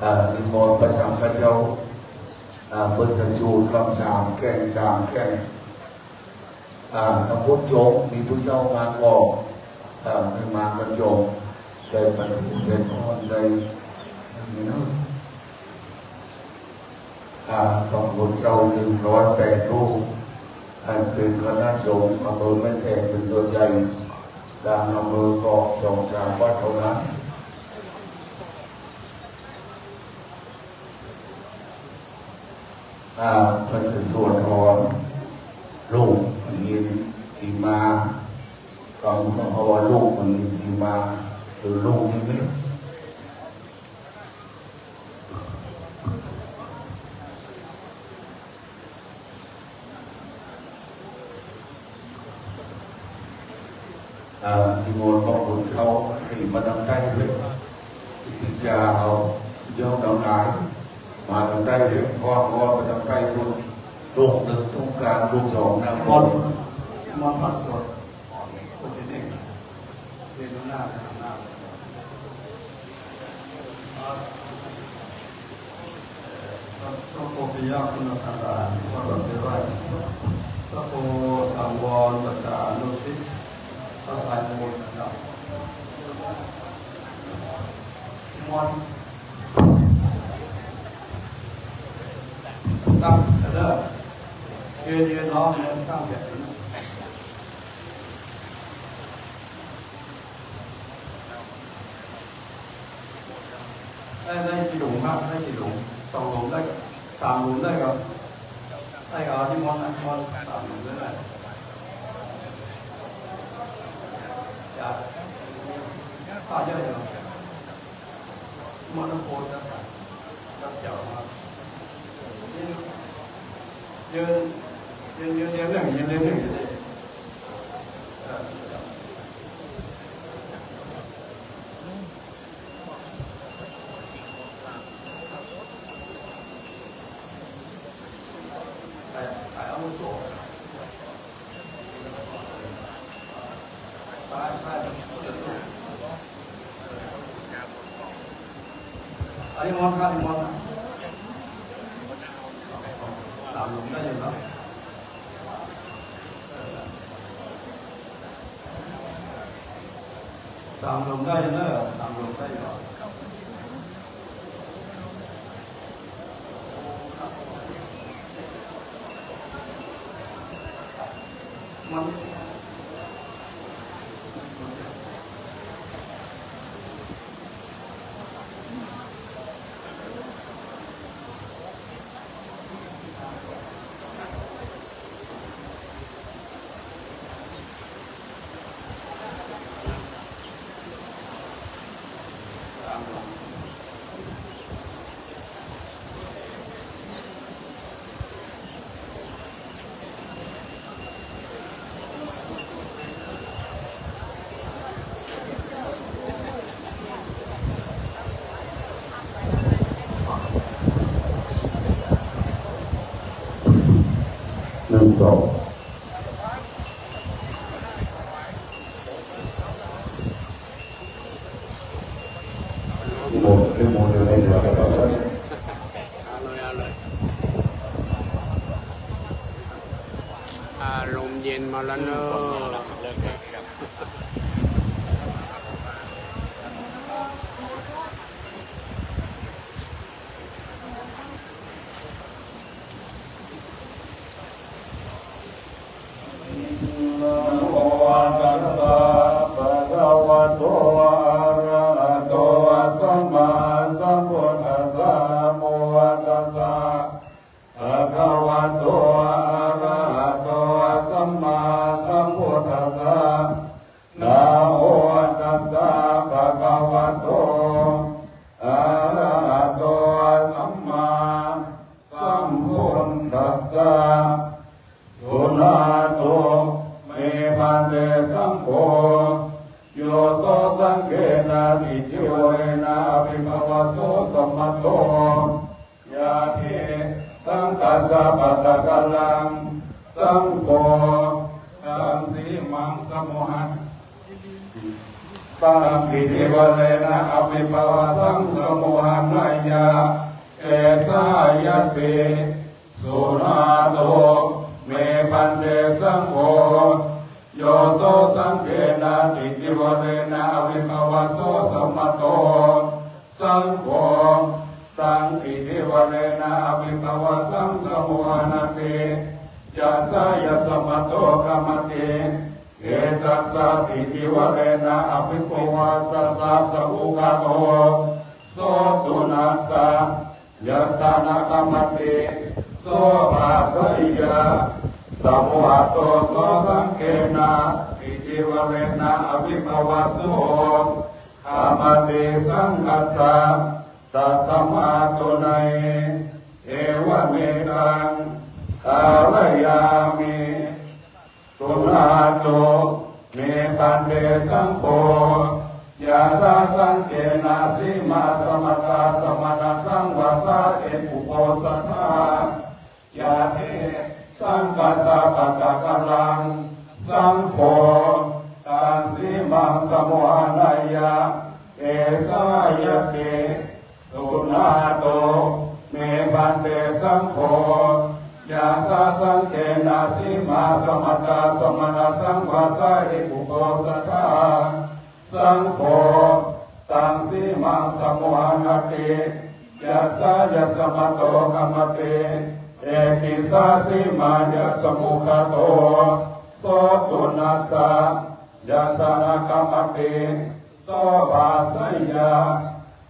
อ่า นิมนต์พระสังฆเจ้า อ่า เปิดกระสูนคำสามแก่น สามแก่น อ่า ถ้าพุทธโยมมีผู้เจ้ามาก็ อ่า ไม่มาก็โยม ใส่ประตู ใส่พร ใส่อย่างนี้เนอะ อ่า ต้องพุทธเจ้าหนึ่งร้อยแปดรูป อันเป็นคณะสงฆ์อำเภอแม่แตงเป็นส่วนใหญ่ ต่างอำเภอก็สองสามวัดเท่านั้น อ่า ท่านจะสวดถอน ลูกมเหสีมา กำคำว่าลูกมเหสีมา หรือลูกนิมิต อ่า นิมนต์พระคุณเขาให้มาทางใต้ด้วย อิติยาเอา เจ้าทั้งหลาย มาทางใต้ด้วย คลอดคลอดมาทางใต้ด้วย ลูกหนึ่งต้องการ ลูกสองนั่งบน มาพระสวด คนที่หนึ่ง เรียนหน้า หน้า พระครูปิยคุณธรรมดา พระบรมเทวา พระครูสังวรประชานุสิทธิ์ พระสายมงคลนะครับ มนต์ตั้งแต่เริ่ม ยืนยืนร้องเนี่ย ตั้งแต่นี้ ได้ ได้กี่หลุมครับ ได้กี่หลุม สองหลุมได้ สามหลุมได้ครับ ได้ครับ ที่มอนนะ มอน สามหลุมได้ไหม อยาก ผ้าเยอะอยู่ มอนต้องโพสต์นะ ครับ เดี๋ยวมา ยืน ยืน ยืน ยืน ยืน ยืน ยืน เออ อันนี้มอนครับ อันนี้มอนครับ สามหลุมได้อยู่เนาะ สามหลุมได้อยู่เนอะ สามหลุมได้อยู่เนาะ มัน หนึ่ง สอง หมด ไม่หมดเลย ไม่เหลือ เอาเลย เอาเลย อารมณ์เย็นมาแล้วเนอะ Namo tassa bhagavato arahato sammāsambuddhassa. Namo tassa bhagavato arahato sammāsambuddhassa. Namo tassa bhagavato arahato sammāsambuddhassa. Suṇātu me bhante saṅgho. Yo so saṅghena tītivarena abhipavaso samato, yadi saṅghassa pattakallaṃ, saṅgho taṃ sīmaṃ samuhana. Taṃ tītivarena abhipavasaṃ samuhaneyya, esā ñatti. Suṇātu me bhante saṅgho. Yo so saṅghena tītivarena abhipavaso samato, saṅgho taṃ tītivarena abhipavasaṃ samuhanati. Yassa yassa mato khamati, etassa tītivarena abhipavasaṃ samuhanato, so tuṇhassa. Yassa na khamati, so bhāseyya. Samuhato so saṅghena tītivarena abhipavaso khamati saṅghassa, tasmā tuṇhī. Evametaṃ dhārayāmi. Suṇātu me bhante saṅgho. Yassa saṅghena sīmā samattā samaṇasaṅghassa epuposathā, yadi saṅghassa pattakallaṃ, saṅgho taṃ sīmaṃ samuhaneyya, esā ñatti. Suṇātu me bhante saṅgho. Yassa saṅghena sīmā samattā samaṇasaṅghassa epuposathā, saṅgho taṃ sīmaṃ samuhanati. Yassa yassa mato khamati, etissa sīmāya samuhato, so tuṇhassa. Yassa na khamati, so bhāseyya.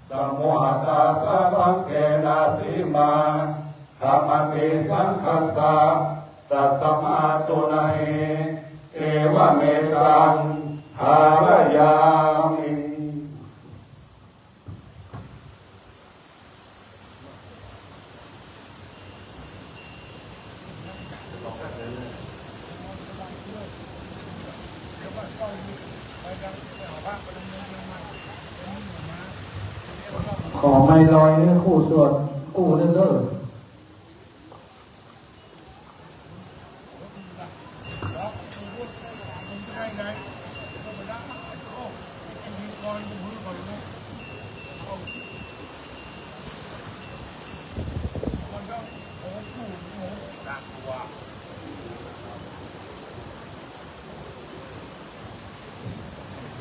Samūhatā sasaṅghena sīmā khamati saṅghassa, tasmā tuṇhī, evametaṃ dhārayāmi. ขอไมค์ลอยให้ครูสวด ครูเด้อ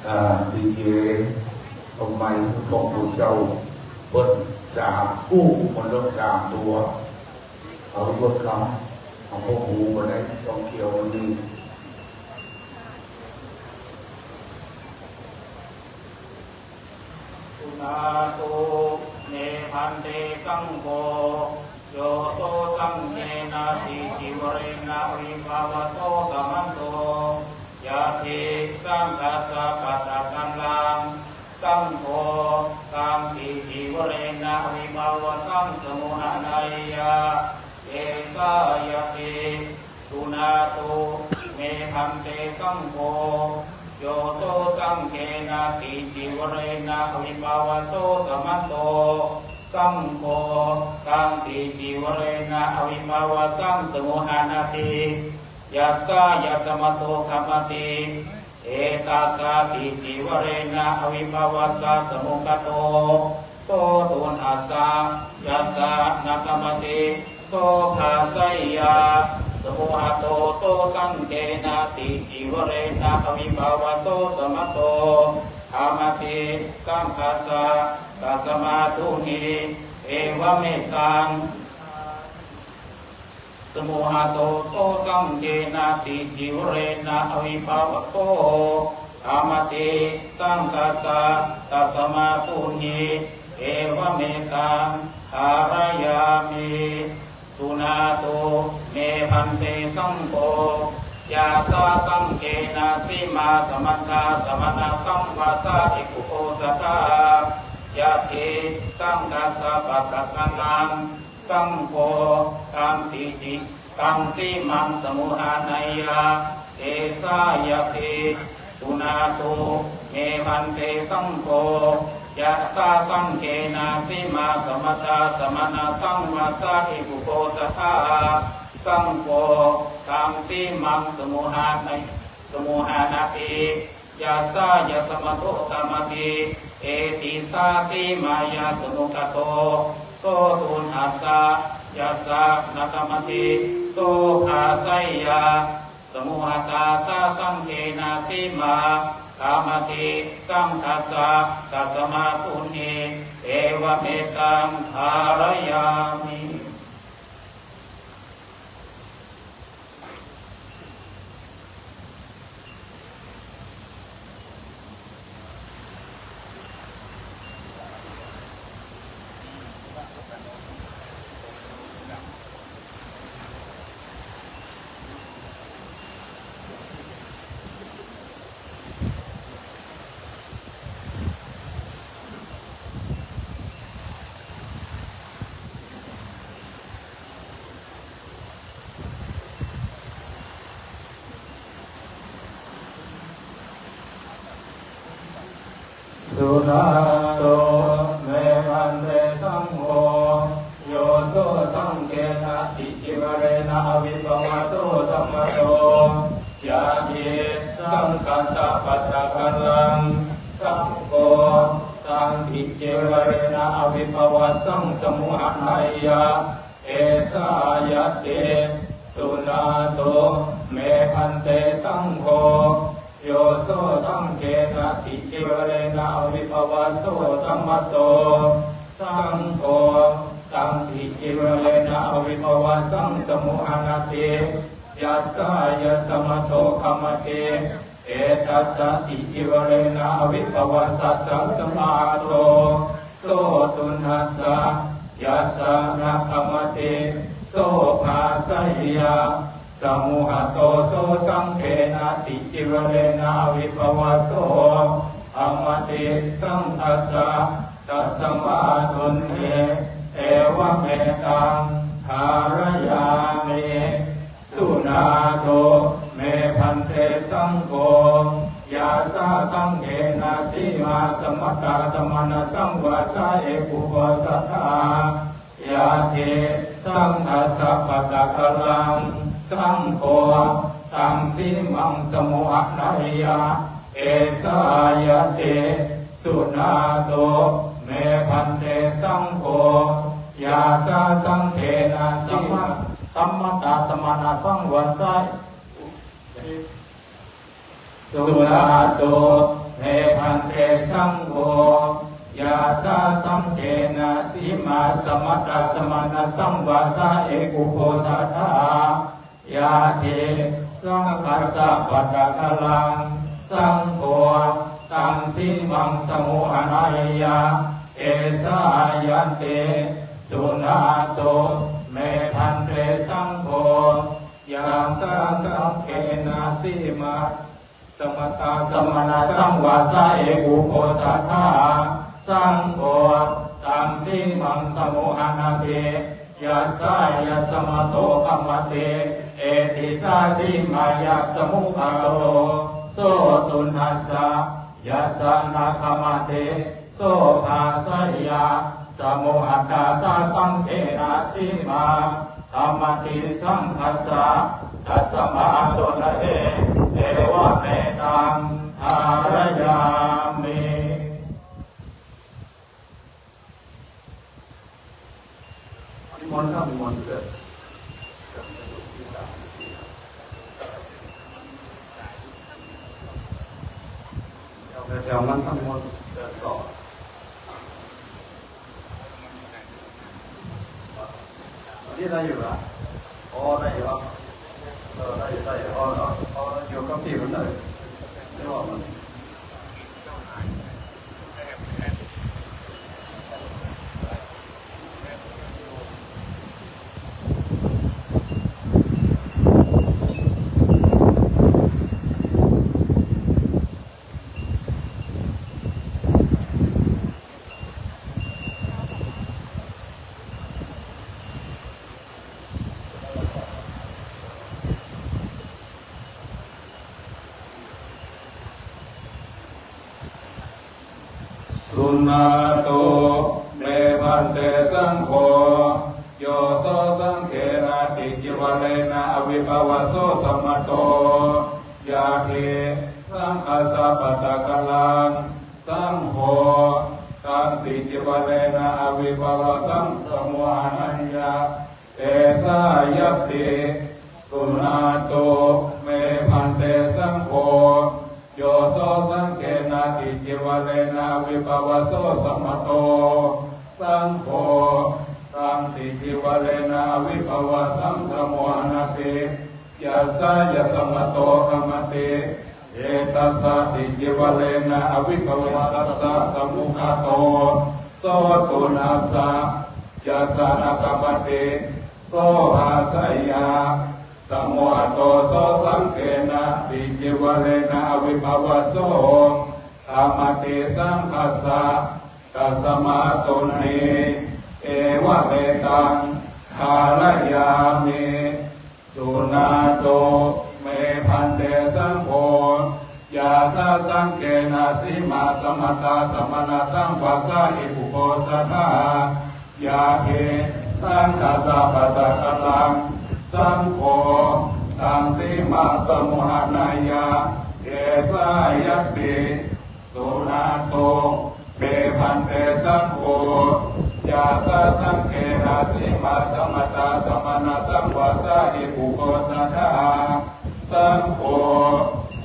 อ่า ดีเจ เอาไมค์ให้พระคุณเจ้าเปิ้นสาม อู้ มันเริ่มสามตัว เอายกคำ เอาพวกหูมาได้ต้องเกี่ยวมันนี่ Suṇātu me bhante saṅgho, yo so saṅghena ticīvarena avippavāso samanto, yadi saṅghassa pattakallaṃ, saṅgho taṃ ticīvarena avippavāsaṃ samuhanattiyā, esā ñatti. Suṇātu me bhante saṅgho, yo so saṅghena ticīvarena avippavāso samanto, saṅgho taṃ ticīvarena avippavāsaṃ samuhanattiyā, yassa yasmato khamati, etassa ticīvarena avippavāsassa samugghāto, so tuṇhassa, yassa na khamati, so bhāseyya. Samūhatto so saṅghena ticīvarena avippavāso samanto, khamati saṅghassa, tasmā tuṇhī, evametaṃ. Samūhatto so saṅghena ticīvarena avippavāso, khamati saṅghassa, tasmā tuṇhī, evametaṃ dhārayāmi. Suṇātu me bhante saṅgho, yassa saṅghena sīmā samattā samaṇasaṃvāsā ipuko saṭhā, yadi saṅghassa pattakallaṃ, saṅgho taṃ ticī taṃ sīmaṃ samuhaneyya, esā ñatti. Suṇātu me bhante saṅgho, yassa saṅghena sīmā samattā samaṇasaṃvāsā ipuko saṭhā, saṅgho taṃ sīmaṃ samuhaneyya, samuhanati, yassa yasmato khamati, etissa sīmāya samugghāto, so tuṇhassa, yassa na khamati, so bhāseyya. Samūhatassa saṅghena sīmā khamati saṅghassa, tasmā tuṇhī, evametaṃ dhārayāmi. Suṇātu me bhante saṅgho, yo so saṅghena ticīvarena avippavāso samanto, yadi saṅghassa pattakallaṃ, saṅgho taṃ ticīvarena avippavāsaṃ samuhaneyya, esā ñatti. Suṇātu me bhante saṅgho, yo so saṅghena ticīvarena avippavāso samanto, saṅgho taṃ ticīvarena avippavāsaṃ samuhanati, yassa yasmato khamati, etassa ticīvarena avippavāsassa samugghāto, so tuṇhassa, yassa na khamati, so bhāseyya, samūhato so saṅghena ticīvarena avippavāso khamati saṅghassa, tasmā tuṇhī, evametaṃ dhārayāmi. Suṇātu me bhante saṅgho, yassa saṅghena sīmā samattā samaṇasaṃvāsā ekupayosathā. Yadi saṅghassa pattakallaṃ, saṅgho taṃ sīmaṃ samūhaneyya, esā ñatti. Suṇātu me bhante saṅgho, yassa saṅghena sīmā samattā samaṇasaṃvāsā. Suṇātu me bhante saṅgho, yassa saṅghena sīmā samattā samaṇasaṃvāsā ekupayosathā. Yadi saṅghassa pattakallaṃ, saṅgho taṃ sīmaṃ samūhaneyya, esā ñatti. Suṇātu me bhante saṅgho, yassa saṅghena sīmā samattā samaṇasaṃvāsā ekupayosathā, saṅgho taṃ sīmaṃ samūhanati, yassāyasmato khamati, etissa sīmāya samūhato so tuṇhassa, yassa na khamati, so bhāseyya, samūhatassa saṅghena sīmā khamati saṅghassa, tasmā tuṇhī, evametaṃ dhārayāmi. นิมนต์ครับ นิมนต์เกิด แถวๆ มันครับ นิมนต์เกิดต่อ อันนี้ได้อยู่เหรอ อ๋อ ได้อยู่ครับ เออ ได้อยู่ ได้อยู่ อ๋อ อ๋อ อ๋อ อยู่กับที่มันเลย ไม่ว่ามัน Suṇātu me bhante saṅgho, yo so saṅghena ticīvarena avippavāso samato, yadi saṅghassa pattakallaṃ, saṅgho taṃ ticīvarena avippavāsaṃ samūhaneyya, esā ñatti. Suṇātu me bhante saṅgho, yo so saṅghena ticīvarena avippavāso samato, saṅgho taṃ ticīvarena avippavāsaṃ samūhanati, yassāyasmato khamati, etassa ticīvarena avippavāsassa samūhato so tuṇhassa, yassa na khamati, so bhāseyya, samūhato so saṅghena ticīvarena avippavāso khamati saṅghassa, tasmā tuṇhī, evametaṃ dhārayāmi. Suṇātu me bhante saṅgho, yassa saṅghena sīmā samattā samaṇasaṃvāsā ekupayosathā, yadi saṅghassa pattakallaṃ, saṅgho taṃ sīmaṃ samūhaneyya, esā ñatti. Suṇātu me bhante saṅgho, yassa saṅghena sīmā samattā samaṇasaṃvāsā ekupayosathā, saṅgho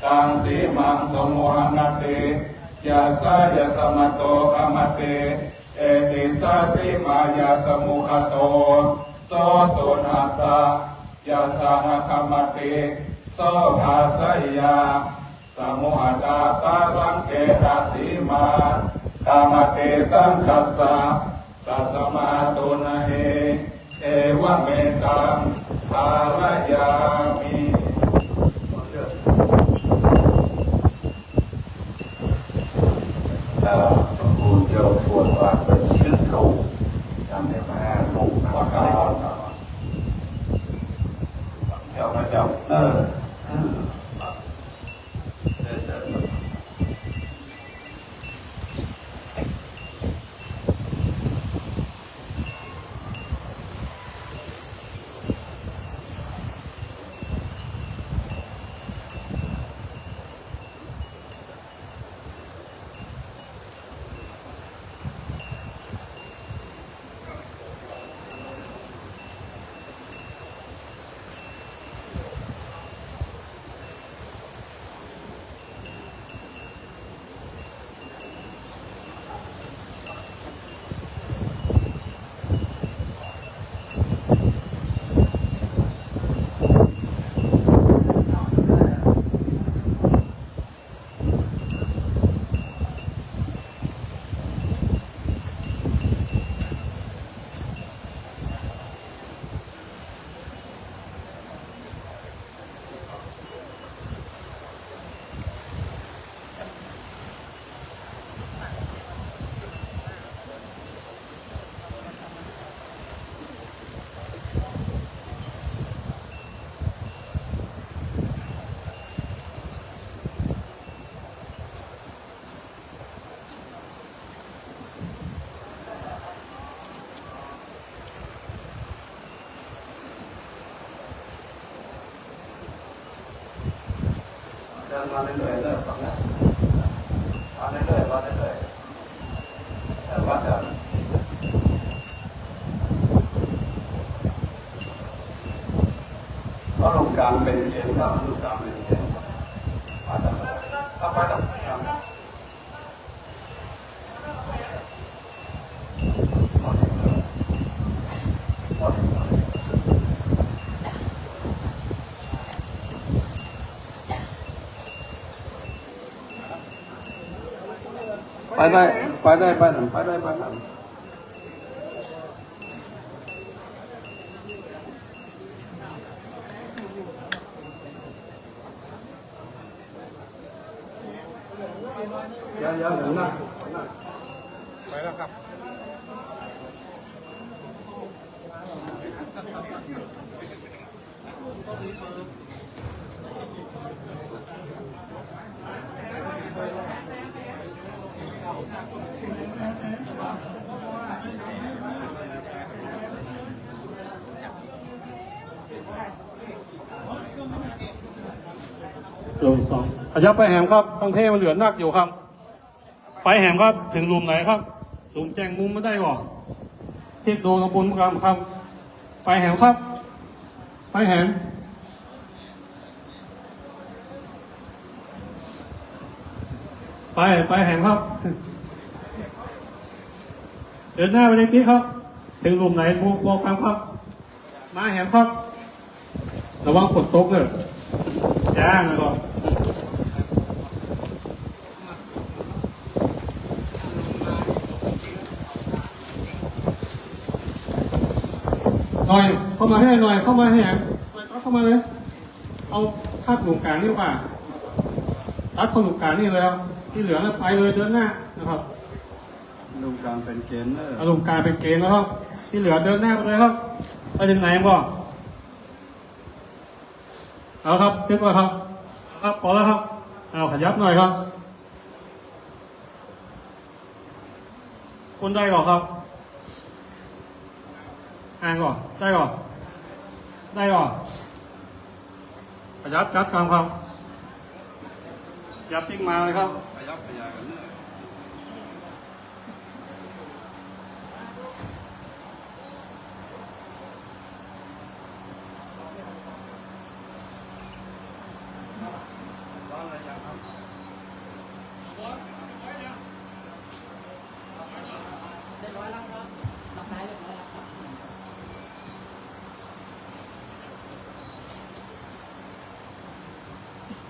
taṃ sīmaṃ samūhanati, yassāyasmato khamati, etissa sīmāya samūhato so tuṇhassa, yassa na khamati, so bhāseyya, samūhatassa saṅghena sīmā Kamate saṅghassa, tasmā tuṇhī, evametaṃ dhārayāmi. เอ่อ พระคุณเจ้าชวนว่าเป็นสิบลูก จำได้ไหม ลูกนะครับ เจ้าพระเจ้า เออ เออ เออ เออ เดินมาเรื่อยๆ เด้อ ฝั่งนั้น มาเรื่อยๆ มาเรื่อยๆ เออ วัดเดิม เพราะตรงกลางเป็นเกณฑ์ ตรงกลางเป็นเกณฑ์ วัดเดิม เอาไปตรงกลาง ไปได้ ไปได้ ไปได้ ไปได้ ไปได้ เดี๋ยว เดี๋ยว เดี๋ยวนะ ไปแล้วครับ หลุมสอง ขยับไปแหมครับ ตั้งเท่มันเหลือนักอยู่ครับ ไปแหมครับ ถึงหลุมไหนครับ หลุมแจ้งมุมไม่ได้ก่อน เช็คดูตรงบนครับ ไปแหมครับ ไปแหม ไป ไปแหมครับ เดินหน้าไปเลยติ๊กครับ ถึงหลุมไหนบอกบอกกันครับ มาแหมครับ ระวังฝนตกเด้อ จ้า นะครับ หน่อย เข้ามาให้หน่อย เข้ามาให้แหม หน่อย เข้ามาเลย เอาภาพหลุมกลางนี่ดีกว่า ตัดเข้าหลุมกลางนี่เลยครับ ที่เหลือแล้วไปเลย เดินหน้านะครับ หลุมกลางเป็นเกณฑ์เนอะ เอาหลุมกลางเป็นเกณฑ์นะครับ ที่เหลือเดินหน้าไปเลยครับ ไปถึงไหนก่อน เอาครับ เรียบร้อยครับ ครับ พอแล้วครับ เอาขยับหน่อยครับ คุณได้ก่อนครับ อ่านก่อน ได้ก่อน ได้ก่อน ขยับจัดกลางครับ ขยับปิ๊กมาเลยครับ ขยับขยายกันเนอะ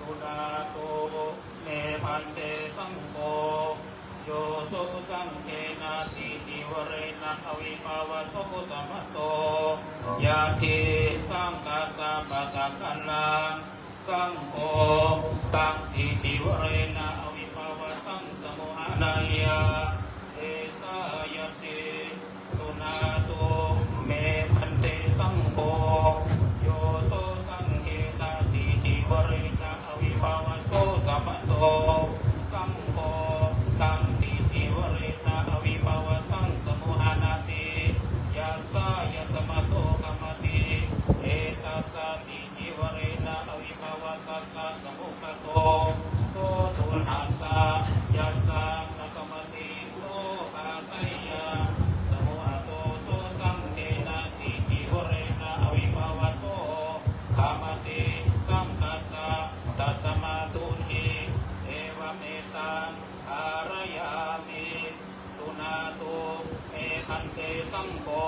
Suṇātu me bhante saṅgho. Saṅghena tītivarena avippavāso samato. Yadi saṅghassa pattakallaṃ, saṅgho taṃ tītivarena avippavāsaṃ samuhanayyā. Esā ñatti. Suṇātu me bhante saṅgho. Yo so saṅghena tītivarena avippavāso samato, saṅgho taṃ tītivarena avippavāsaṃ samuhaṇati. Yassa ñassa samato khamati, etassa tītivarena avippavāsassa samugghāto, so tuṇhassa. Yassa na khamati, so bhāseyya. Samugghāto so saṅghena tītivarena avippavāso khamati, saṅghassa. Tasmā tuṇhī, evametaṃ dhārayāmi. Suṇātu me bhante saṅgho.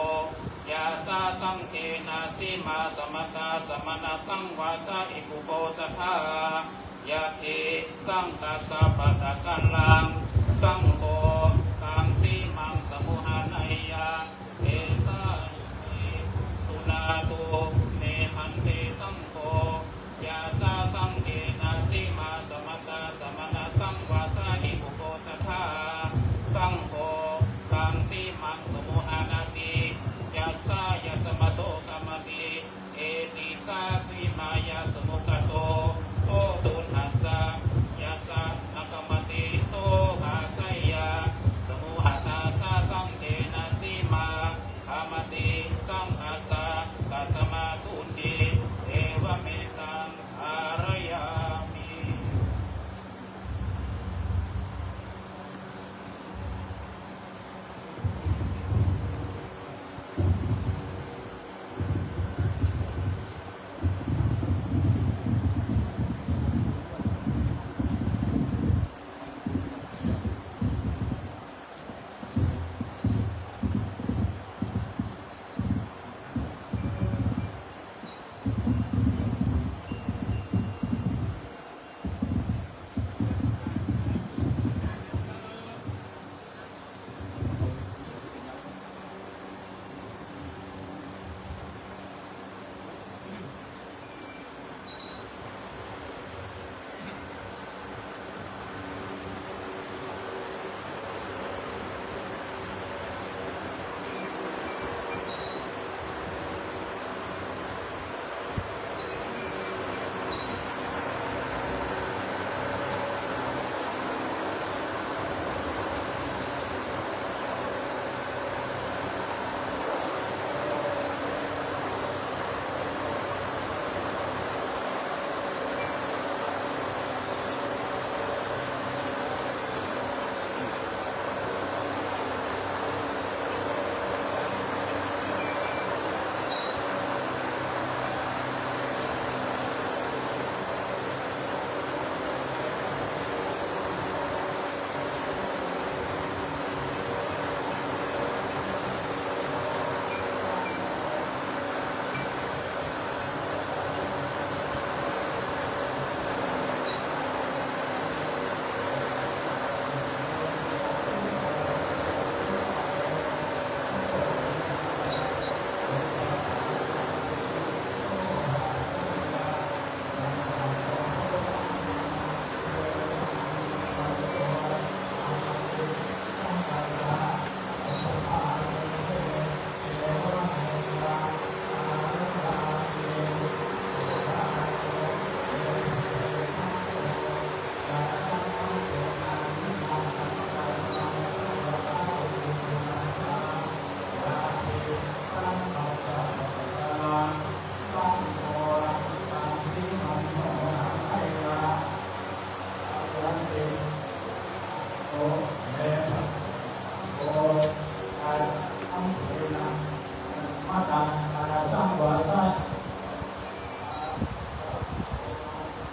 Yassa saṅghena sīmā samattā samaṇasaṃvāsā ikuposathā. Yadi saṅghassa pattakallaṃ, saṅgho taṃ sīmaṃ samuhanayyā. Esā ñatti. Suṇātu me bhante saṅgho. Yassa saṅghena sīmā samattā samaṇasaṃvāsā ikuposathā, saṅgho taṃ sīmaṃ samuhaṇati. Yassa ñassa samato khamati, etissa sīmāya samugghāto, so tuṇhassa. Yassa na khamati, so bhāseyya. Samugghātassa saṅghena sīmā khamati, saṅghassa. Tasmā tuṇhī, evametaṃ dhārayāmi.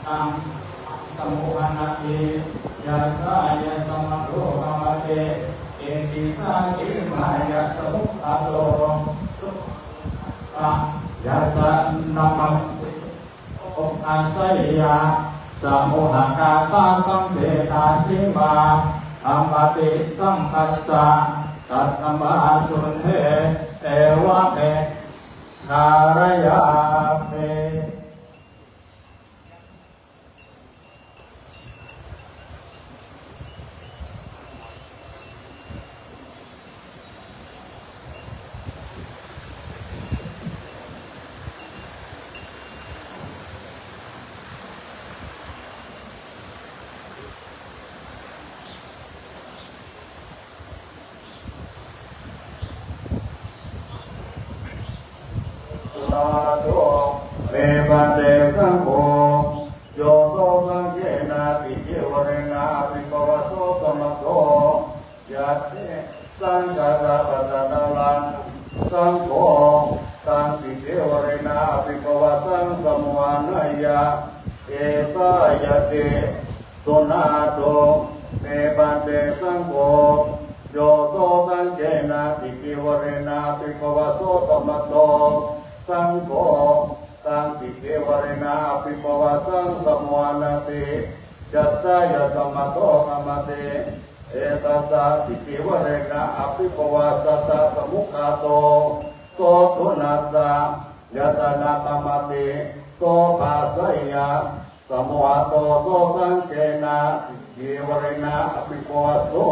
Taṃ samuhaṇati. Yassa ñassa samato khamati, etissa sīmāya samugghāto, so tuṇhassa. Yassa na khamati, so bhāseyya. Samūhakassa saṅghena sīmā khamati saṅghassa, tasmā tuṇhī, evamekaṃ dhārayāmi. สุṇātu me bhante saṅgho, yo so saṅghena ticīvarena abhipavaso samato, yathāyaṃ saṅghassa pattakallaṃ, saṅgho taṃ ticīvarena abhipavasaṃ samohaneyya, esāyati. Suṇātu me bhante saṅgho, yo so saṅghena ticīvarena abhipavaso samato, saṅgho taṃ ticīvarena abhipavasaṃ samohanati, yassāyasmato khamati etassa ticīvarena abhipavasattha samuggāto, so tuṇhassa, yassa na khamati, so phāseyya. Samohato so saṅghena ticīvarena abhipavaso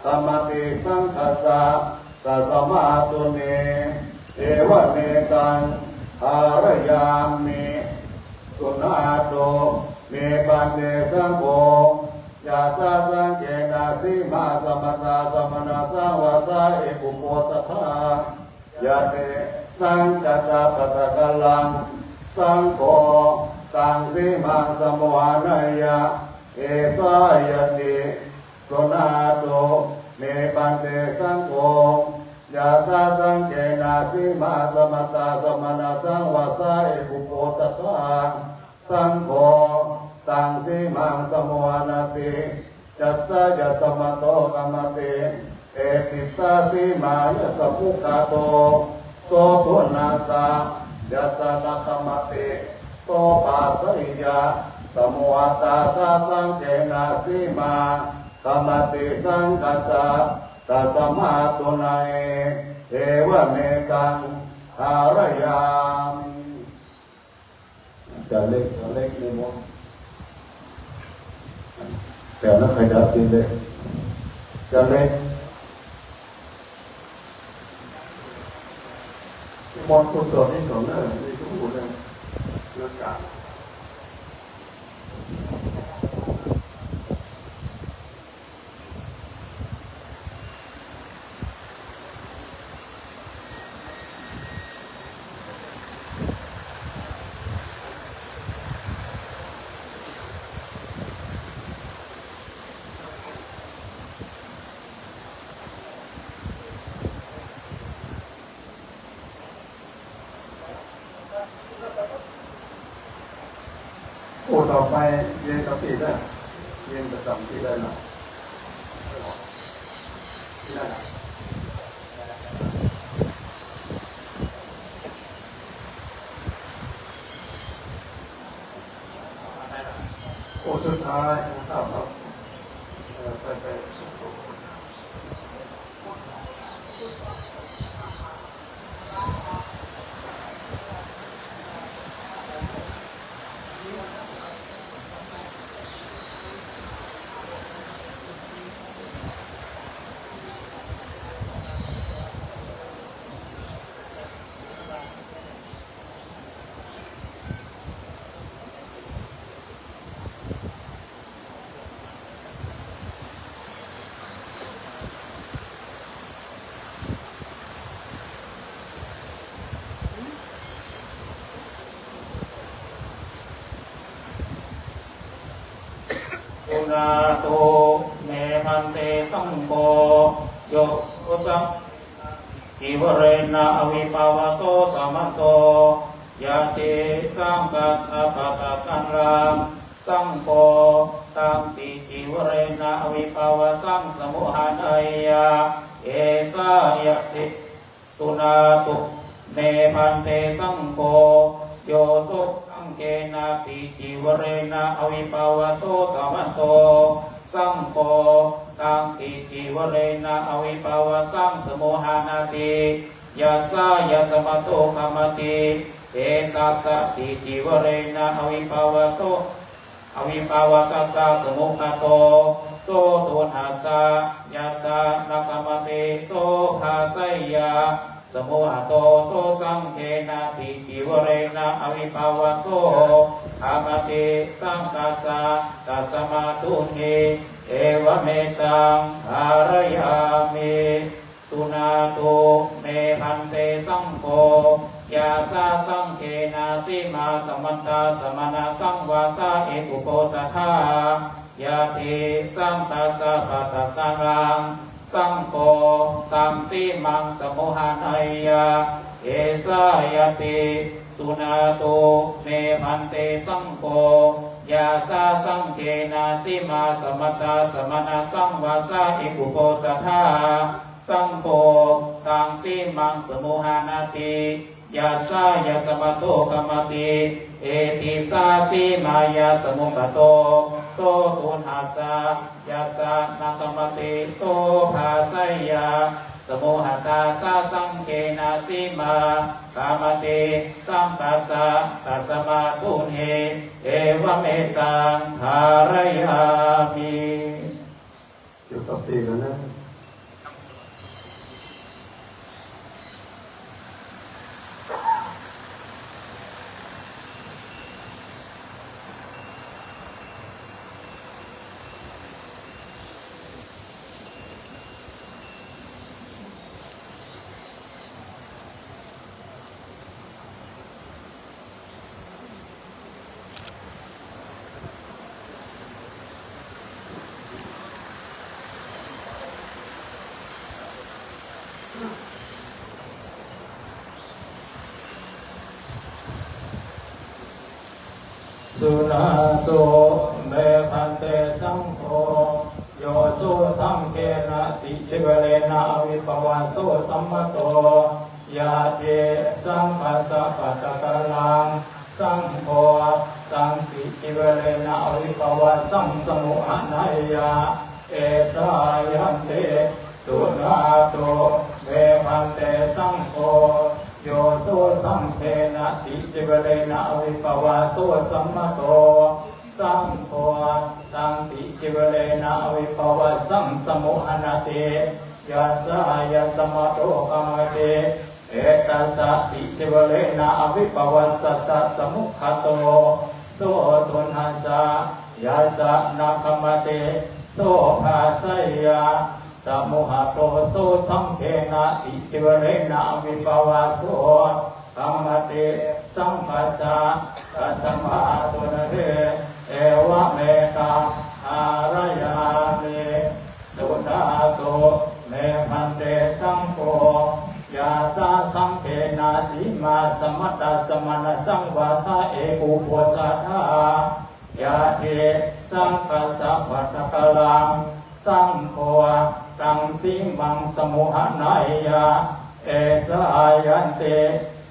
khamati saṅghassa, tasmā tuṇhī, evamekaṃ dhārayāmi. Suṇātu me bhante saṅgho, yassa saṅghena sīmā samattā samaṇasaṃvasā ekupo tathā, yathāyaṃ saṅghassa pattakallaṃ, saṅgho taṃ sīmaṃ samohaneyya, esāyati. Suṇātu me bhante saṅgho, yassa saṅghena sīmā samattā samaṇasaṃvasā ekupo tathā, saṅgho taṃ sīmaṃ samohanati, yassāyasmato khamati etissa sīmāya samuggāto, so tuṇhassa, yassa na khamati, so phāseyya. Samohatassa saṅghena sīmā khamati saṅghassa, tasmā tuṇhī, evamekaṃ dhārayāmi. อาจารย์เล็ก อาจารย์เล็ก นิมนต์ แถวนั้นใครจะรับบิณเลย อาจารย์เล็ก นิมนต์กุศลนี่ก่อนเนอะ นี่ทุกคนเลย เรื่องการ คู่ต่อไปเรียนกับพี่ได้ เรียนประจำที่ได้นะ ที่นั่นน่ะ คู่สุดท้ายนะครับ เออ ไป ไป Suṇātu me bhante saṅgho, yo so saṅghena ticīvarena abhipavaso samato, yathāyaṃ saṅghassa pattakallaṃ, saṅgho taṃ ticīvarena abhipavasaṃ samohaneyya, esāyati. Suṇātu me bhante saṅgho, yo so saṅghena ticīvarena abhipavaso samato, saṅgho ṭhicīvarena avippavāsaṃ samuhanatīti. Yassa yasmato khamati, etassa ṭhicīvarena avippavāso, avippavāsassa samugghāto, so tuṇhassa. Yassa na khamati, so bhāseyya. Samugghāto so saṅghena ṭhicīvarena avippavāso khamati saṅghassa, tasmā tuṇhī. Evametaṃ dhārayāmi. Suṇātu me bhante saṅgho, yassa saṅghena sīmā samattā samaṇasaṃvāsā ekuposathā. Yadi saṅghassa pattakallaṃ, saṅgho taṃ sīmaṃ samuhaneyya, esāyāti. Suṇātu me bhante saṅgho, yassa saṅghena sīmā samattā samaṇasaṃvāsā ekuposathā, saṅgho taṃ sīmaṃ samuhanati. Yassa yasmato khamati, etissa sīmāya samugghāto, so tuṇhassa. Yassa na khamati, so bhāseyya. Samugghātassa saṅghena sīmā khamati saṅghassa, tasmā tuṇhī. Evametaṃ dhārayāmi. เดี๋ยวตัดตีกันนะ Suṇātu me bhante saṅgho, yo so saṅghena ṭhicīvarena avippavāso sammato, yadi saṅghassa pattakallaṃ, saṅgho taṃ ṭhicīvarena avippavāsaṃ samuhaneyya, esāyāti. Suṇātu me bhante saṅgho, yo so saṅghena ṭhicīvarena avippavāso sammato, saṅgho taṃ ṭhicīvarena avippavāsaṃ samuhanati. Yassa yasmato khamati, etassa ṭhicīvarena avippavāsassa samugghāto, so tuṇhassa. Yassa na khamati, so bhāseyya. Samugghāto so saṅghena ṭhicīvarena avippavāso khamati saṅghassa, tasmā tuṇhī. Evametaṃ dhārayāmi. Suṇātu me bhante saṅgho, yassa saṅghena sīmā samattā samaṇasaṃvāsā ekuposathā. Yadi saṅghassa pattakallaṃ, saṅgho taṃ sīmaṃ samuhaneyya, esāyāti.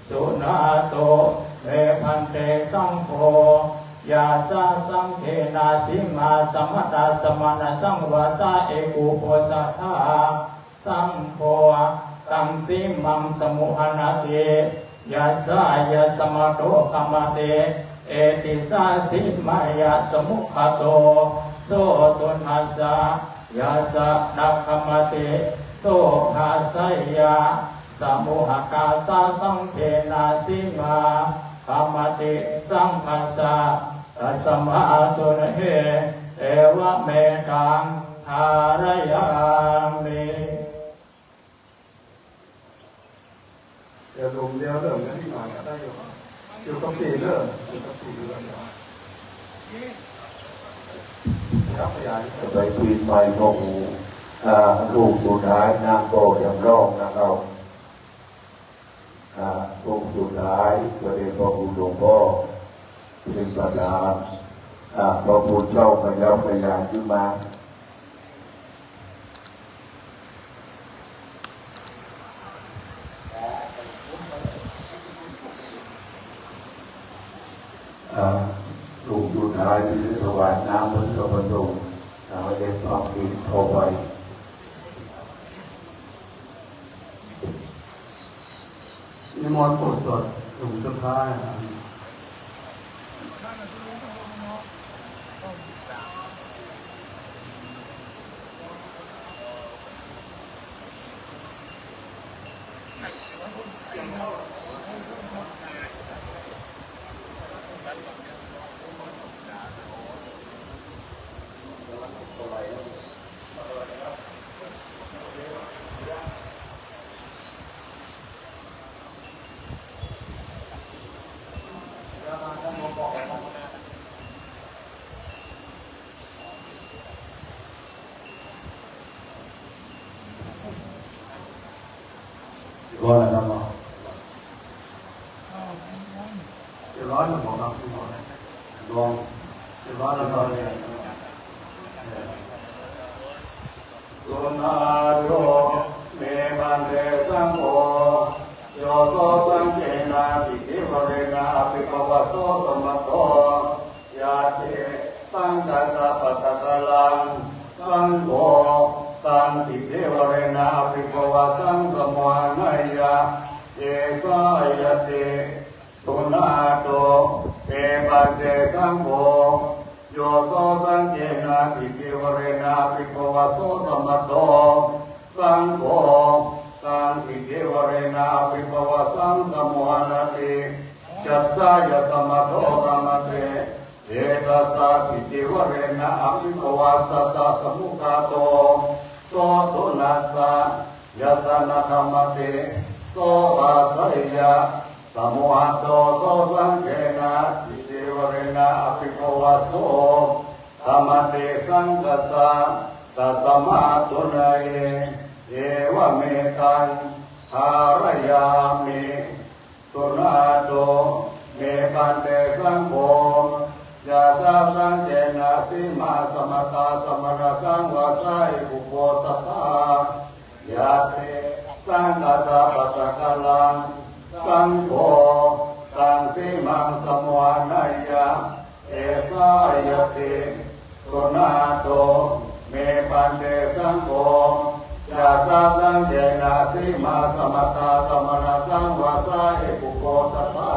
Suṇātu me bhante saṅgho, yassa saṅghena sīmā samattā samaṇasaṃvāsā ekuposathā, saṅgho taṃ sīmaṃ samuhanati. Yassa yasmato khamati, etissa sīmāya samugghāto, so tuṇhassa. Yassa na khamati, so bhāseyya. Samugghātassa saṅghena sīmā khamati saṅghassa, tasmā tuṇhī. Evametaṃ dhārayāmi. เดี๋ยวลงเดี๋ยวเริ่มกันนิดหน่อยก็ได้อยู่ อยู่กับปีเริ่ม อยู่กับปีเริ่ม เดี๋ยวขยาย จะไปทีมใหม่พ่อหูอ่า ลูกสุดท้ายนางโบจำลองนะครับ อ่า องค์สุดท้าย พระเดชพระคุณหลวงพ่อ เป็นประธาน อ่า พระคุณเจ้าขยับขยายขึ้นมา อ่า องค์สุดท้ายที่ได้ถวายน้ำพระพุทธพระสงฆ์ อ่า ให้ได้ฟังเสียงพอไหว มนต์บทสวดหนึ่งสุดท้ายนะครับ ร้อนนะครับเนาะ เจ็ดร้อยหนึ่งบอกครับ พี่บอกนะ ลอง เจ็ดร้อยแล้วก็เรียน Suṇātu me bhante saṅgho, yo so saṅghena sītivirena abhibhāvaso samato, yadi saṅghassa pattakallaṃ, saṅgho taṃ sītivirena abhibhāvasaṃ samohaneyya, esāyati. Suṇātu me bhante saṅgho, yo so saṅghena sītivirena abhibhāvaso samato, saṅgho taṃ sītivirena abhibhāvasaṃ samohanati, yassāya samato khamati, etassa sītivirena abhibhāvasassa samukhāto, so tuṇhassa, yassa na khamati, so bhāseyya, samuhatto so saṅghena sītivirena abhibhāvaso khamati saṅghassa, tasmā tuṇhī, evametaṃ dhārayāmi. Suṇātu me bhante saṅgho, yassa saṅghena sīmā samattā samaṇasaṃvasā hikubbho tathā, yadi saṅghassa pattakallaṃ, saṅgho taṃ sīmaṃ samohaneyya, esāyati. Suṇātu me bhante saṅgho, yassa saṅghena sīmā samattā samaṇasaṃvasā hikubbho tathā,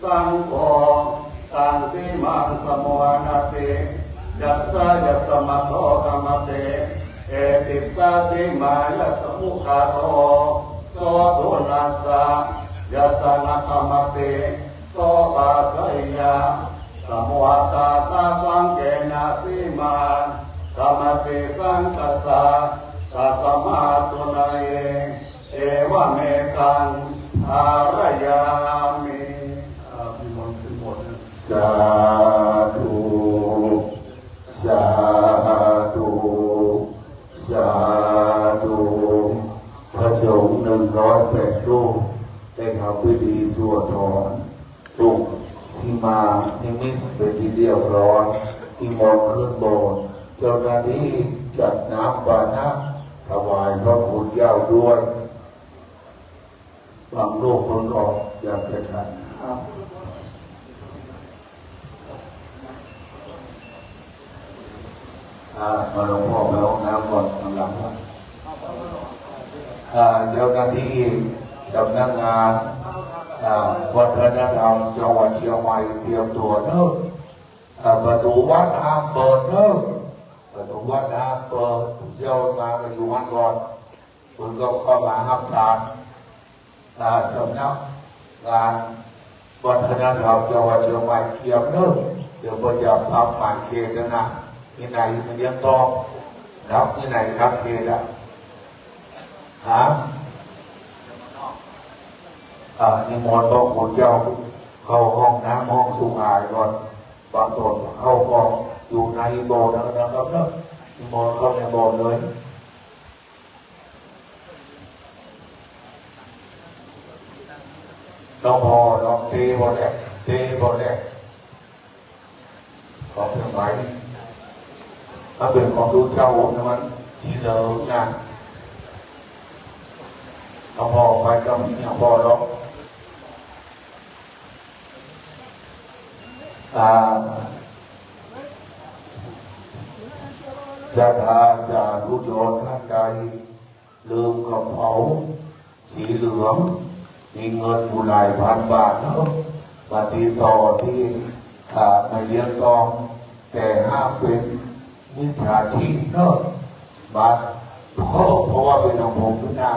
saṅgho taṃ sīmaṃ samohanati, yassāya samato khamati, etissa sīmāya samukhāto, so tuṇhassa, yassa na khamati, so bhāseyya, samuhattassa saṅghena sīmā khamati saṅghassa, tasmā tuṇhī, evametaṃ dhārayāmi. อ่า มีมนต์ขึ้นบนนะ Sādhu, sādhu, sādhu. พระสงฆ์หนึ่งร้อยแปดรูป ได้ทำพิธีสวดถอน ปลุกสีมานิมิตเป็นที่เรียบร้อย นิมนต์ขึ้นโบสถ์ เจ้าหน้าที่จัดน้ำปานะถวายพระคุณเจ้าด้วย บางรูปคนก็อยากจะฉันน้ำ อ่า เอาหลวงพ่อไปห้องน้ำก่อน กำลัง อ่า เจ้าหน้าที่สำนักงาน อ่า วัฒนธรรมจังหวัดเชียงใหม่เตรียมตัวเนอะ อ่า ประตูวัดห้ามเปิดเนอะ ประตูวัดห้ามเปิด เจ้ามาก็อยู่วัดก่อน คุณก็เข้ามาห้ามทาน อ่า สำนักงานวัฒนธรรมจังหวัดเชียงใหม่เตรียมเนอะ เดี๋ยวก็จะปรับใหม่เขตแล้วนะ ที่ไหนมันยังต้องรับที่ไหนรับเขตอ่ะ ฮะ อ่า นิมนต์พระคุณเจ้าเข้าห้องน้ำห้องสุขายก่อน บางตนเข้าก็อยู่ในโบสถ์นะครับเนอะ นิมนต์เข้าในโบสถ์เลย หลวงพ่อลองเตะบอลแหละ เตะบอลแหละ ของเครื่องหมาย ถ้าเป็นของดูเจ้านะมันสีเหลืองนะ หลวงพ่อไปก็มี หลวงพ่อลอง อ่า ศรัทธาสาธุชนท่านใด ลืมกระเป๋าสีเหลือง มีเงินอยู่หลายพันบาทเนอะ มาติดต่อที่ อ่า แม่เลี้ยงตอง แต่ห้ามเป็นมิจฉาชีพเนอะ มา เพราะ เพราะว่าเป็นของผมนี่นะ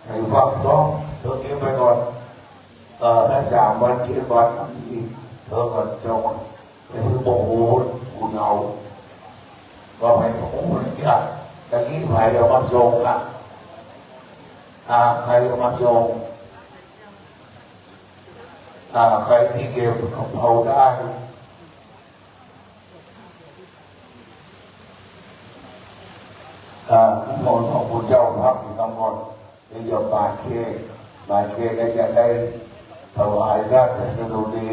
ให้ฟังต้อง เธอเก็บไว้ก่อน เออ ถ้าสามวันเจ็ดวันบางทีเธอก็ส่งไปซื้อโมโหกูเอา ว่าไปโอ้โห เนี่ย ตะกี้ใครเอามาส่งอ่ะ อ่า ใครเอามาส่ง อ่า ใครที่เก็บกระเป๋าได้ อ่า นิมนต์ของคุณเจ้าภาพอีกครั้งก่อน นี่จะปลายเค้ก ปลายเค้กก็จะได้ถวายราชสดุดี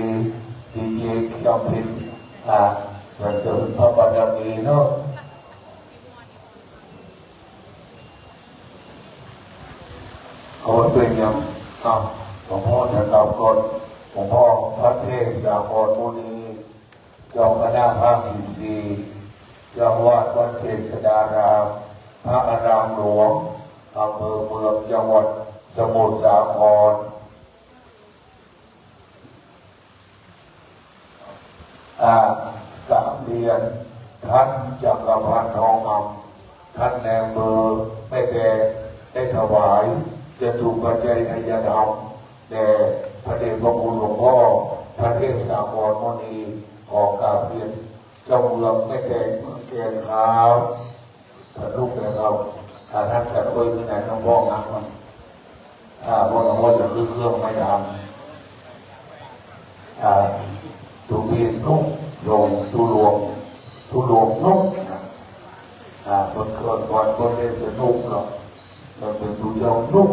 ดีเจเคียมพิน อ่า สรรเสริญพระบารมีเนาะ เอาไว้เป็นยัง อ้าว หลวงพ่อจะกลับก่อน หลวงพ่อพระเทพสาครมุนี เจ้าคณะภาคสิบสี่ เจ้าอาวาสวัดเจษฎาราม พระอารามหลวง อำเภอเมือง จังหวัดสมุทรสาคร อ่า กราบเรียนท่านจักรพันธ์ทองคำ ท่านนายอำเภอแม่แตง ได้ถวายจตุปัจจัยทายธรรมแด่พระเดชพระคุณหลวงพ่อพระเทพสาครมุนี ขอกราบเรียนเจ้าเมืองแม่แตงเมืองแกนครับ ท่านลูกนะครับ ถ้าท่านจะด้วยไม่นานต้องบอกนะมัน ถ้าบอกนะว่าจะคือเครื่องไม่ดำ อ่า ทุกทีนุกลงทุลวง ทุลวงนุกนะ อ่า บนเครื่องบอลบนเล่นสนุกเนาะ มันเป็นผู้เจ้านุก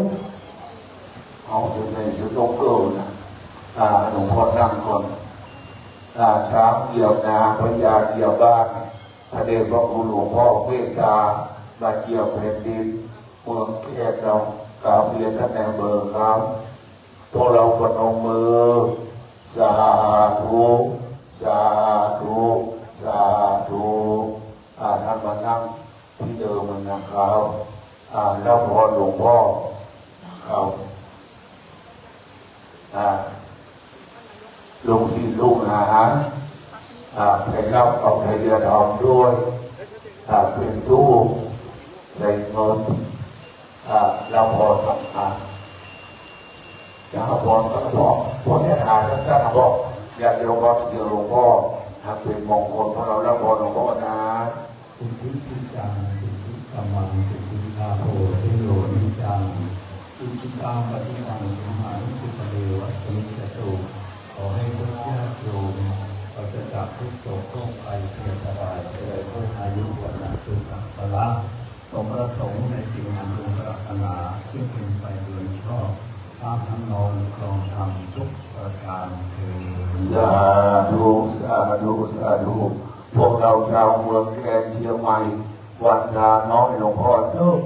เอาใจใส่สนุกเกิลนะ อ่า หลวงพ่อนั่งก่อน อ่า ช้างเหยียบนา พญาเหยียบบ้าน พระเดชพระคุณหลวงพ่อเมตตา มาเหยียบแผ่นดิน เมืองแคนเรา กราบเรียนท่านนายอำเภอครับ พวกเราประนมมือ สาธุ สาธุ สาธุ อ่า ท่านมานั่งที่เดิมนะครับ อ่า รับพรหลวงพ่อนะครับ อ่า ลูกศิษย์ลูกหา อ่า ไปรับเอาทายธรรมด้วย อ่า เป็นตู้ใส่เงิน อ่า รับพรครับ อ่า จะรับพรก็บอก พวกนี้หาสั้นๆนะบอก อยากจะฟังเสียงหลวงพ่อ ทำเป็นมงคล พวกเรารับพรหลวงพ่อนะ Siddhikiccaṃ siddhikammaṃ siddhilābho jayonejjaṃ, icchitaṃ patthitaṃ tumhaṃ khippameva samijjhatu. ขอให้พวกญาติโยมปราศจากทุกข์โศกโรคภัยพยาธิอันตราย เจริญด้วยอายุ วัณณะ สุขะ พละ สมประสงค์ในสิ่งอันพึงปรารถนา ซึ่งเป็นไปโดยชอบ ตามธรรมนองครองธรรมทุกประการเทอญ สาธุ สาธุ สาธุ พวกเราชาวเมืองแคนเชียงใหม่ วันทาน้อยหลวงพ่อเถอะ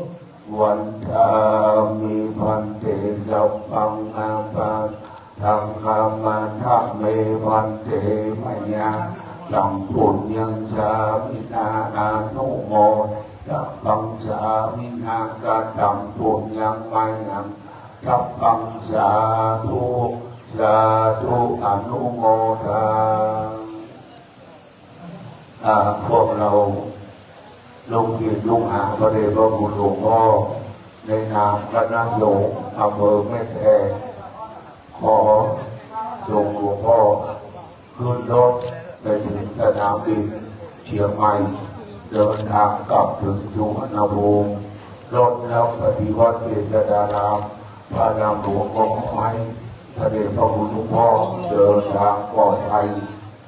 Vandāmi bhante sabbaṃ aparādhaṃ khamatha me bhante, mayā kataṃ puññaṃ sāminā anumodabbhaṃ, sāminā kataṃ puññaṃ mayhaṃ dabbaṃ, sādhu sādhu anumodāmi. อ่า พวกเราลูกศิษย์ลูกหาพระเดชพระคุณหลวงพ่อ ในนามคณะสงฆ์อำเภอแม่แตง ขอส่งหลวงพ่อขึ้นรถไปถึงสนามบินเชียงใหม่ เดินทางกลับถึงสุวรรณภูมิ รถแล้วไปที่วัดเจษฎาราม พระอารามหลวง ก็ขอให้พระเดชพระคุณหลวงพ่อเดินทางปลอดภัย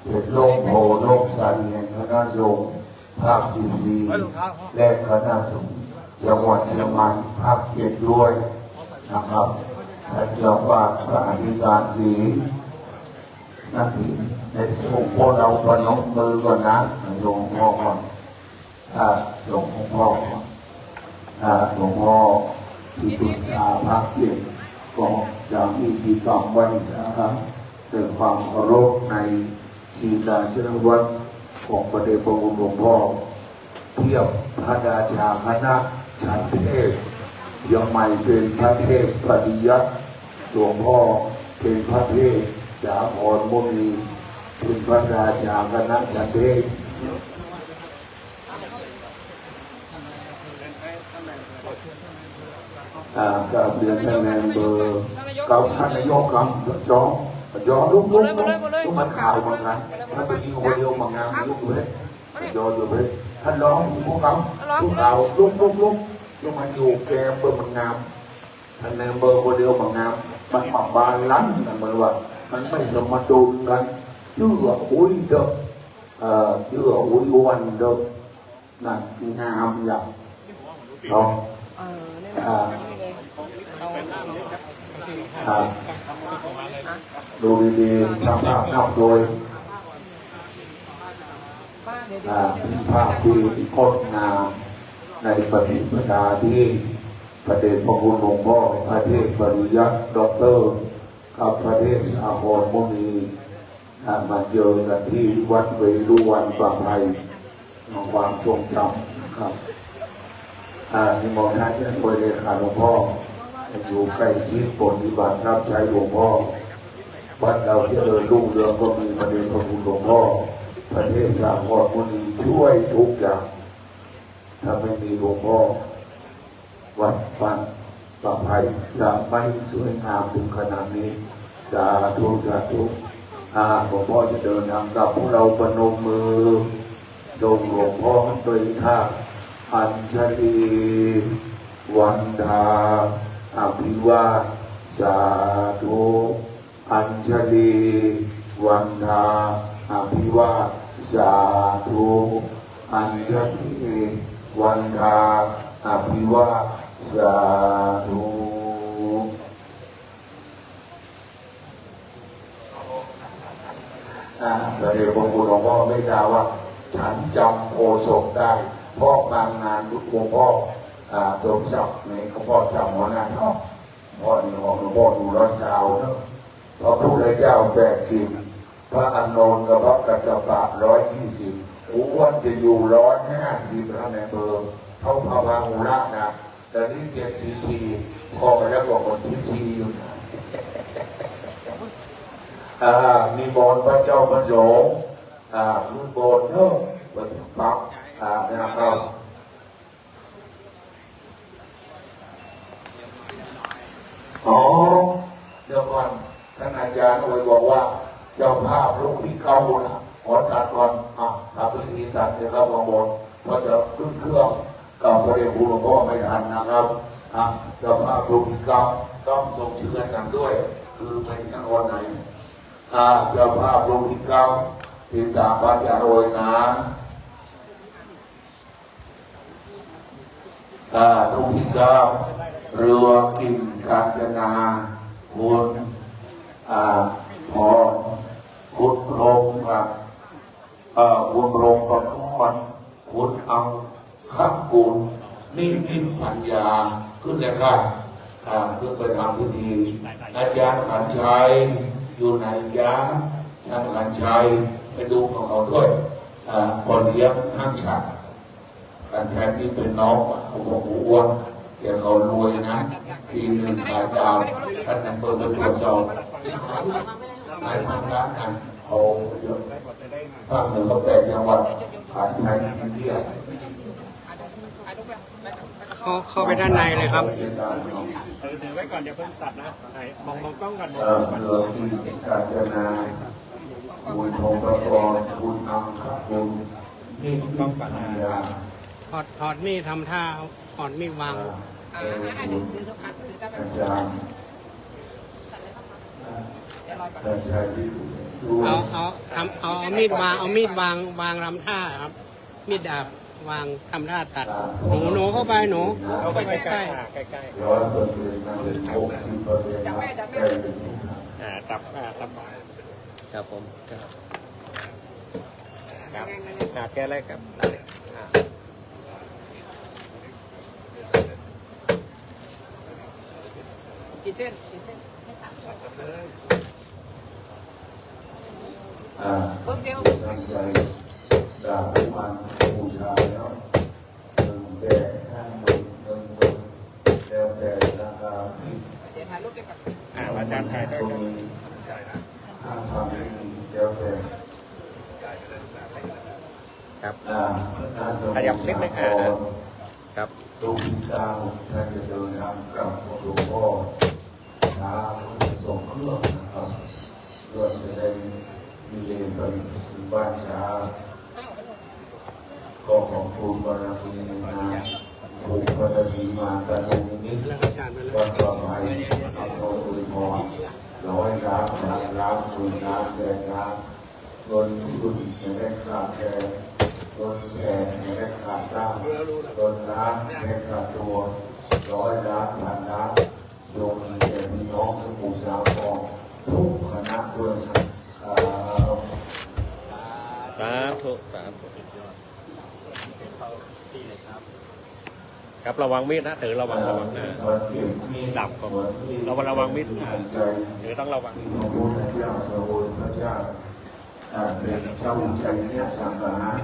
เป็นร่มโพธิ์ร่มไทรแห่งคณะสงฆ์ภาคสิบสี่ และคณะสงฆ์จังหวัดเชียงใหม่ภาคเจ็ดด้วยนะครับ ท่านเจ้าอาวาส พระอธิการศรี นาทิน ในสงฆ์ พวกเราประนมมือก่อนนะ ในสงฆ์พ่อก่อน อ่า หลวงพ่อ อ่า หลวงพ่อที่ปรึกษาภาคเจ็ด ก็จะมีพิธีกรรมไหว้สาด้วยความเคารพในศีลาจารวัตรของพระเดชพระคุณหลวงพ่อ เทียบพระราชาคณะฉันเทพเชียงใหม่เป็นพระเทพปริยัติ หลวงพ่อเป็นพระเทพสาครมุนี เป็นพระราชาคณะฉันเทพ อ่ากราบเรียนท่านนายอำเภอครับ ท่านนายกครับ จอ จอ ลุกลุกลุกลุก มันข่าวเหมือนกัน ท่านไปยิงคนเดียวมางาม ลุกเลย จอ อยู่เลย ท่านรองอยู่พวกเรา พวกเรา ลุกลุกลุก ลุกมาอยู่แกมเบอร์มันงาม ท่านนายอำเภอคนเดียวมางาม มันมาบาลันซ์กัน มันว่า มันไม่สมดุลกัน ชื่อว่าอุ้ยเด้อ เอ่อ ชื่อว่าอุ้ยอ้วนเด้อ นั่นคืองามอย่างเนาะ เออเนี่ย อ่า นี่เลย เอา อ่า ดูดีๆ ทางภาพนำโดย ป้าเดี๋ยว อ่า เป็นภาพที่งดงามในปฏิปทาที่พระเดชพระคุณหลวงพ่อพระเทพปริยัติด็อกเตอร์ กับพระเทพสาครมุนี อ่า มาเจอกันที่วัดเวรุวันประภัย ในความทรงจำนะครับ อ่า นิมนต์ท่านเจ้าอวยเลขาหลวงพ่อ ให้อยู่ใกล้ชิดปฏิบัติรับใช้หลวงพ่อ วัดเราเจริญรุ่งเรืองก็มีพระเดชพระคุณหลวงพ่อ พระเทพสาครมุนีช่วยทุกอย่าง ถ้าไม่มีหลวงพ่อ วัดบ้านป่าไผ่จะไม่สวยงามถึงขนาดนี้ สาธุ สาธุ อ่า หลวงพ่อจะเดินทางกลับ พวกเราประนมมือ ส่งหลวงพ่อด้วยท่าอัญชลี วันทา อภิวาท สาธุ อัญชลี วันทา อภิวาท สาธุ อัญชลี วันทา อภิวาท สาธุ อ่า พระเดชพระคุณหลวงพ่อเมตตาว่า ฉันจำโฆษกได้ เพราะมางานหลวงพ่อ อ่า สมศักดิ์นี่ หลวงพ่อจำหัวหน้าเนาะ พ่อนี่ของหลวงพ่ออยู่ร้อยซาวเนอะ พระพุทธเจ้าแปดสิบ พระอานนท์กับพระกัสสปะร้อยยี่สิบ กูอ้วนจะอยู่ร้อยห้าสิบแล้วในเบอร์ เท่าพระพาหุระนะ ตอนนี้เจ็ดสิบสี่ พอกันแล้วบอกคนสิบสี่อยู่นะ อ่า นิมนต์พระเจ้าพระสงฆ์ อ่า ขึ้นบนเนอะ เปิดปั๊บ อ่า นะครับ อ๋อ เดี๋ยวก่อน ท่านอาจารย์โอยบอกว่า เจ้าภาพลูกที่เก้านะ ขอตัดก่อน อ่ะ ทำพิธีตัดเลยครับ ข้างบน เพราะจะขึ้นเครื่องกับพระเดชคุณหลวงพ่อไม่ทันนะครับ อ่ะ เจ้าภาพลูกที่เก้า ต้องส่งชื่อกันนำด้วย คือเป็นขั้นตอนไหน อ่ะ เจ้าภาพลูกที่เก้า ติดตามพระอาจารย์โอยนะ อ่า ลูกที่เก้า เรือกิ่งกาญจนา คุณ อ่า พร คุณพรหม อ่า เอ่อ คุณพรหมประกรณ์ คุณอังคกุล นิมิตปัญญา ขึ้นเลยค่ะ อ่า ขึ้นไปทำพิธี อาจารย์ขันชัย อยู่ไหนจ๊ะ อาจารย์ขันชัย ไปดูกับเขาด้วย อ่า พ่อเลี้ยงห้างฉัด ขันชัยนี่เป็นน้องเขาบอก "โอ้ อ้วน เดี๋ยวเขารวยนะ ปีหนึ่งขายดาว ท่านนายอำเภอไปตรวจสอบ หลายพันล้านนะ เขาเยอะ ภาคเหนือเขาแปดจังหวัด ขันชัยเรียก" เข้า เข้าไปด้านในเลยครับ ถือ ถือไว้ก่อน อย่าเพิ่งตัดนะ ไหน มอง มองกล้องก่อน มอง เอ่อก ล้องก่อน เรือกิ่งกาญจนา คุณพงศกร คุณอังคกุล นิมิตปัญญา ถอด ถอดมีดทำท่า ถอดมีดวาง อ่า อ่า อ่า ถือ ถือ ถือ อาจารย์ อ่า อาจารย์วิสุทธิ์ด้วย เอา เอา ทำ เอา เอามีดวาง เอามีดวาง วางทำท่าครับ มีดดาบวางทำท่าตัด หนู หนูเข้าไป หนู เข้าไปใกล้ๆ อ่า ใกล้ๆ ร้อยเปอร์เซ็นต์ มันเป็นหกสิบเปอร์เซ็นต์ แล้ว ใกล้ถึง อ่า ตับ อ่า ตับ ครับผม ครับ ครับ อ่า แก้เลยครับ อ่า กี่เส้น กี่เส้น อ่า เพิ่มเดียว ตั้งใจกราบไหว้บูชาแล้ว หนึ่งแสน ห้าหมื่น หนึ่งหมื่น แล้วแต่ราคา เดี๋ยวถ่ายรูปด้วยกัน อาจารย์ ก็มีห้าพันก็มีแล้วแต่ ครับ อ่าพระสมุทร ขยับนิดนึง สาค อ่า ร ครับ ลูกที่เก้าท่านจะเดินทางกลับกับหลวงพ่อช้าเพื่อส่งเครื่องนะครับเพื่อจะได้มีเวรไปถึงบ้านช้า ก็ขอบคุณบารมีในงานผูกพันธสีมาตะลุงนี้วัดป่าไผ่อำเภออุทุมพรร้อยล้านพันล้านหมื่นล้านแสนล้าน เงินหมื่นอย่าได้ขาดแคลนเงินแสนอย่าได้ขาดลาภเงินล้านอย่าได้ขาดตัวร้อยล้านพันล้านจงมีแก่พี่น้องสมุทรสาครทุกคณะด้วยนะครับ สาธุ สาธุ ครับ ระวังมีดนะ เต๋อ ระวัง ระวัง อ่า มาเก็บมีด ดับก่อน ระวัง ระวังมีด หายใจ เต๋อ ต้องระวัง ที่พระพุทธเจ้าเสวยพระเจ้าอ่าเป็นเจ้าใจเนี่ยสังหาร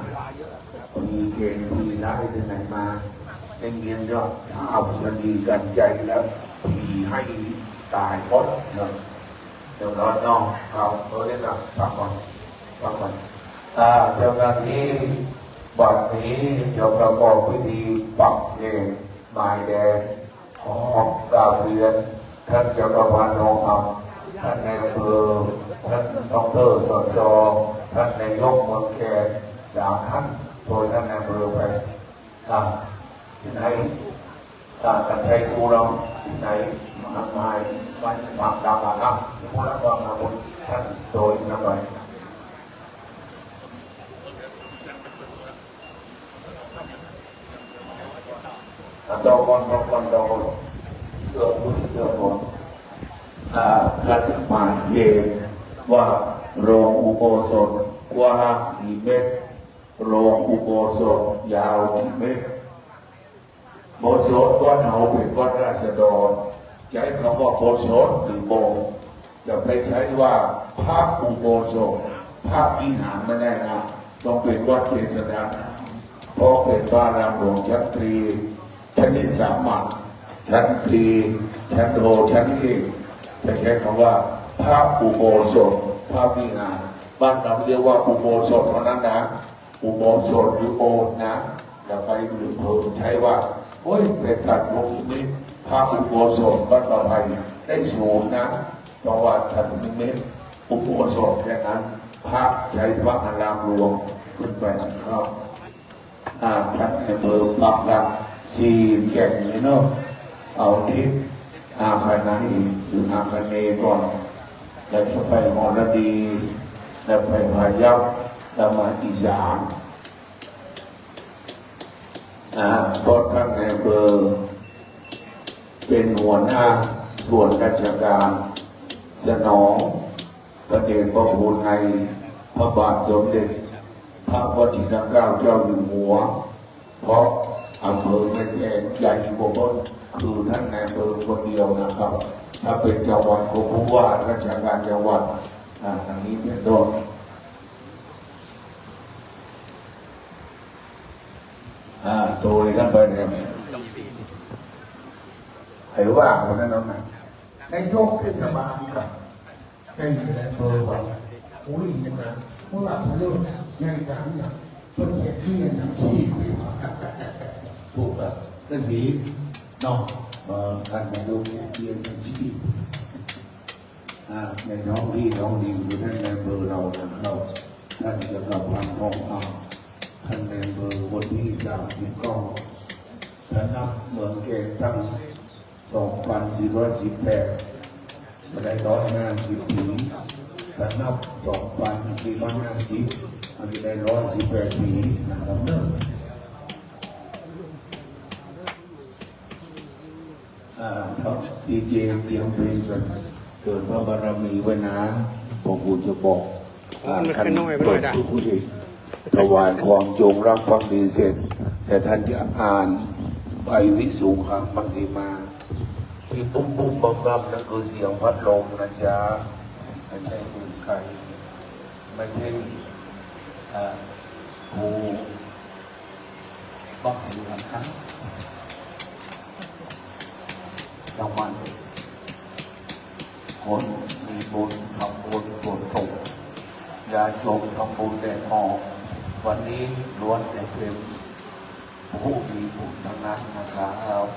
ผีเข็นผีร้ายที่ไหนมาได้เงินยอดเอาสนีกันใจแล้วผีให้ตายหมดเนาะเดี๋ยวน้อยเนาะเอาเออเนี่ยครับฟังก่อนฟังก่อนอ่าเจ้าหน้าที่บัดนี้จะประกอบพิธีปักเขตหมายแดน ขอกราบเรียนท่านจักรพันธ์ทองคำท่านนายอำเภอท่านดอกเตอร์ สจ ท่านนายกเมืองแคนสามท่านโดยท่านนายอำเภอไปอ่าที่ไหนอ่ากันชัยภูเราที่ไหนมหาไม้มันบางดาวบางน้ำที่พวกเราบางนาบุญท่านโดยนำไป ตองคนตองคนตองคนเกือบมือเกือบหมดอ่าท่านหมายเหตุว่าโรงอุโบสถกว้างกี่เมตรโรงอุโบสถยาวกี่เมตรโบสถวัดเฮาเป็นวัดราษฎรใช้คำว่าโบสถหรือโบสถ์ อย่าไปใช้ว่าพระอุโบสถพระวิหารไม่ได้นะต้องเป็นวัดเจษฎาเพราะเป็นพระอารามหลวงชั้นตรีชั้นนิสามัญชั้นตรีชั้นโทชั้นเอกจะใช้คำว่าพระอุโบสถพระวิหารบ้านเราเรียกว่าอุโบสถเท่านั้นนะอุโบสถหรือโบสถ์นะอย่าไปหรือเผลอใช้ว่าโอ้ยเป็นตัดวงนี้พระอุโบสถวัดประภัยได้ศูนย์นะ เพราะว่าท่านนิมิตอุโบสถแค่นั้นพระใช้พระอารามหลวงขึ้นไปนะครับอ่าท่านอำเภอปากหลักสี่แก่งเลยเนาะเอาทิศอาคเนย์หรืออาคเนย์ก่อนแล้วจะไปหอระดีแล้วไปพายัพแล้วมาอีสาน อ่าเพราะท่านนายอำเภอเป็นหัวหน้าส่วนราชการสนองพระเดชพระคุณในพระบาทสมเด็จพระวชิรเกล้าเจ้าอยู่หัว เพราะอำเภอแม่แตงใหญ่กว่าเพิ่นคือท่านนายอำเภอคนเดียวนะครับ ถ้าเป็นจังหวัดก็ผู้ว่าราชการจังหวัดอ่าดังนี้เป็นต้น อ่าโดยท่านไปเนี่ยไอ้ว่าคนนั้นนะนายกเทศบาลกับไอ้อยู่ในอำเภอว่าอุ้ยนะเมื่อวานผมเรื่องงานการเนี่ยเพิ่นเก็บที่ยังชีพอยู่ถูกป่ะก็สีเนาะเอ่อท่านนายกเก็บที่ยังชีพ อ่าในท้องที่ท้องดินคือท่านนายอำเภอเรานะครับท่านจักรพันธ์ทองคำท่านนายอำเภอคนที่สามสิบเก้าถ้านับเมืองแกนตั้งสองพันสี่ร้อยสิบแปดจะได้ร้อยห้าสิบปีถ้านับสองพันสี่ร้อยห้าสิบมันจะได้ร้อยสิบแปดปีนะครับเนอะ อ่าครับดีเจเตรียมเพลงสรรเสริญพระบารมีไว้นะผมกูจะบอกอ่า มัน ท่าน เป็นน้อยไปหน่อยนะ เปิดพิธีถวายความจงรักภักดีเสร็จ แต่ท่านจะอ่านใบวิสุงคมัชฌิมาที่บุ้มบุ้มบั่มบั่มนั่นคือเสียงพัดลมนะจ๊ะไม่ใช่ปืนไกลไม่ใช่อ่าครู ต้องเห็นกันครับรางวัล คนมีบุญทำบุญส่วนตน ญาติโยมทำบุญแดกออก วันนี้ล้วนแต่เป็นผู้มีบุญทั้งนั้นนะครับ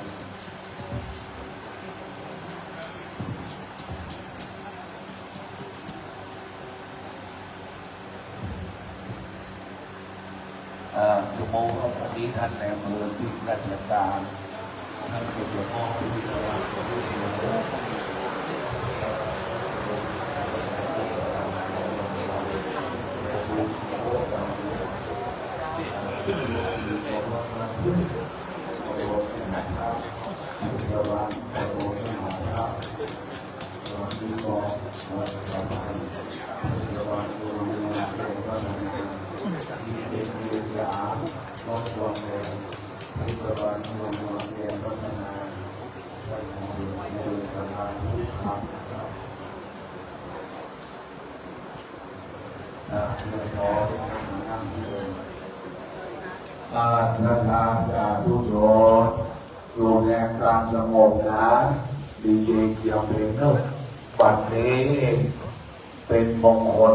เอ่อ สมมติว่าวันนี้ท่านนายอำเภอติดราชการ ท่านก็จะมอบพิพิธภัณฑ์ อ่า ศรัทธาสาธุชน อยู่ในการสงบนะ ดีเจเกียมเพลงเนอะ บัดนี้เป็นมงคล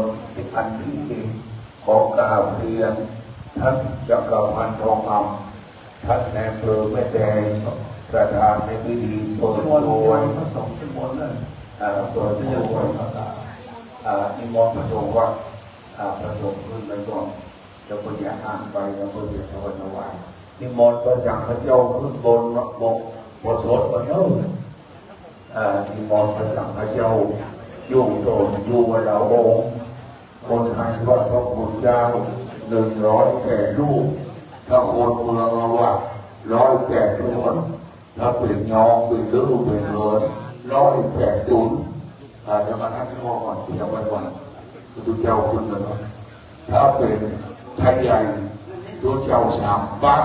อันดี ขอกราบเรียนท่านจักรพันธ์ทองคำ ท่านนายอำเภอแม่แตง ประธานในพิธีเปิดกรวย พระสงฆ์ขึ้นบนเลย เอ่อ เปิดกรวย อ่า นิมนต์พระสงฆ์ว่า อ่า พระสงฆ์ขึ้นไปก่อน เดี๋ยวเพิ่นจะอ่านไป แล้วเพิ่นจะถวาย นิมนต์พระสังฆเจ้าขึ้นบน บน บนสวดก่อนเนอะ อ่า นิมนต์พระสังฆเจ้า อยู่ตนอยู่วันละองค์ คนไทยไหว้พระคุณเจ้า หนึ่งร้อยแปดรูป ถ้าคนเมืองเอาว่า ร้อยแปดรูป ถ้าเป็นยองเป็นลื้อเป็นเหิน ร้อยแปดจุน อ่า เดี๋ยวมาท่านพ่อก่อน เตรียมไว้ก่อน คือทุกเจ้าขึ้นเลยเนาะ ถ้าเป็นไทยใหญ่ ทุกเจ้าสามป้า